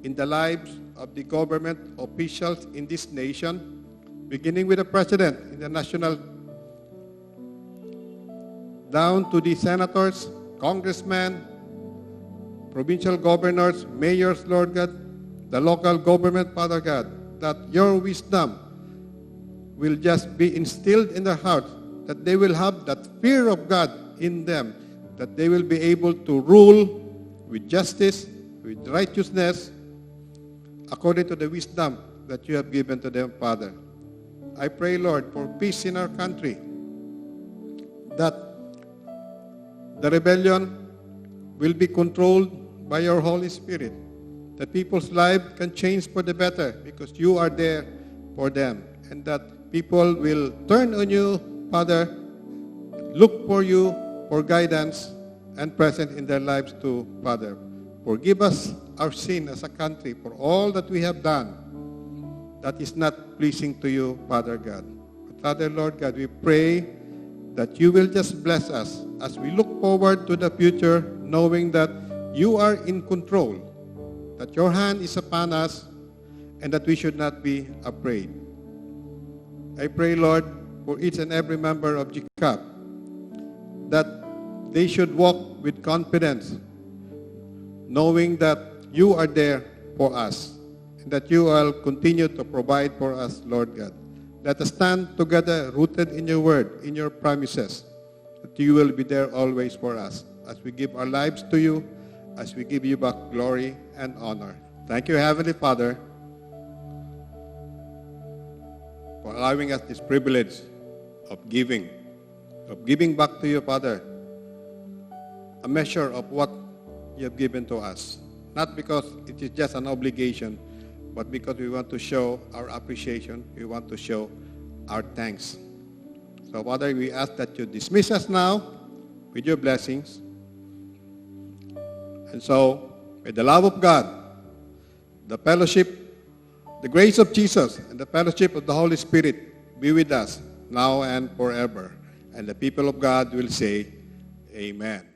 [SPEAKER 5] in the lives of the government officials in this nation, beginning with the President in the national, down to the senators, congressmen, provincial governors, mayors, Lord God, the local government, Father God, that your wisdom will just be instilled in their hearts, that they will have that fear of God in them, that they will be able to rule with justice, with righteousness, according to the wisdom that you have given to them, Father. I pray, Lord, for peace in our country, that the rebellion will be controlled by your Holy Spirit, that people's lives can change for the better because you are there for them, and that people will turn on you, Father, look for you for guidance and presence in their lives too, Father. Forgive us our sin as a country for all that we have done that is not pleasing to you, Father God. But Father, Lord God, we pray that you will just bless us as we look forward to the future, knowing that you are in control, that your hand is upon us, and that we should not be afraid. I pray, Lord, for each and every member of GCAP, that they should walk with confidence, knowing that you are there for us and that you will continue to provide for us, Lord God. Let us stand together, rooted in your word, in your promises, that you will be there always for us as we give our lives to you, as we give you back glory and honor. Thank you, Heavenly Father, for allowing us this privilege of giving back to you, Father, a measure of what you have given to us. Not because it is just an obligation, but because we want to show our appreciation, we want to show our thanks. So, Father, we ask that you dismiss us now with your blessings. And so, may the love of God, the fellowship, the grace of Jesus, and the fellowship of the Holy Spirit be with us now and forever. And the people of God will say, "Amen."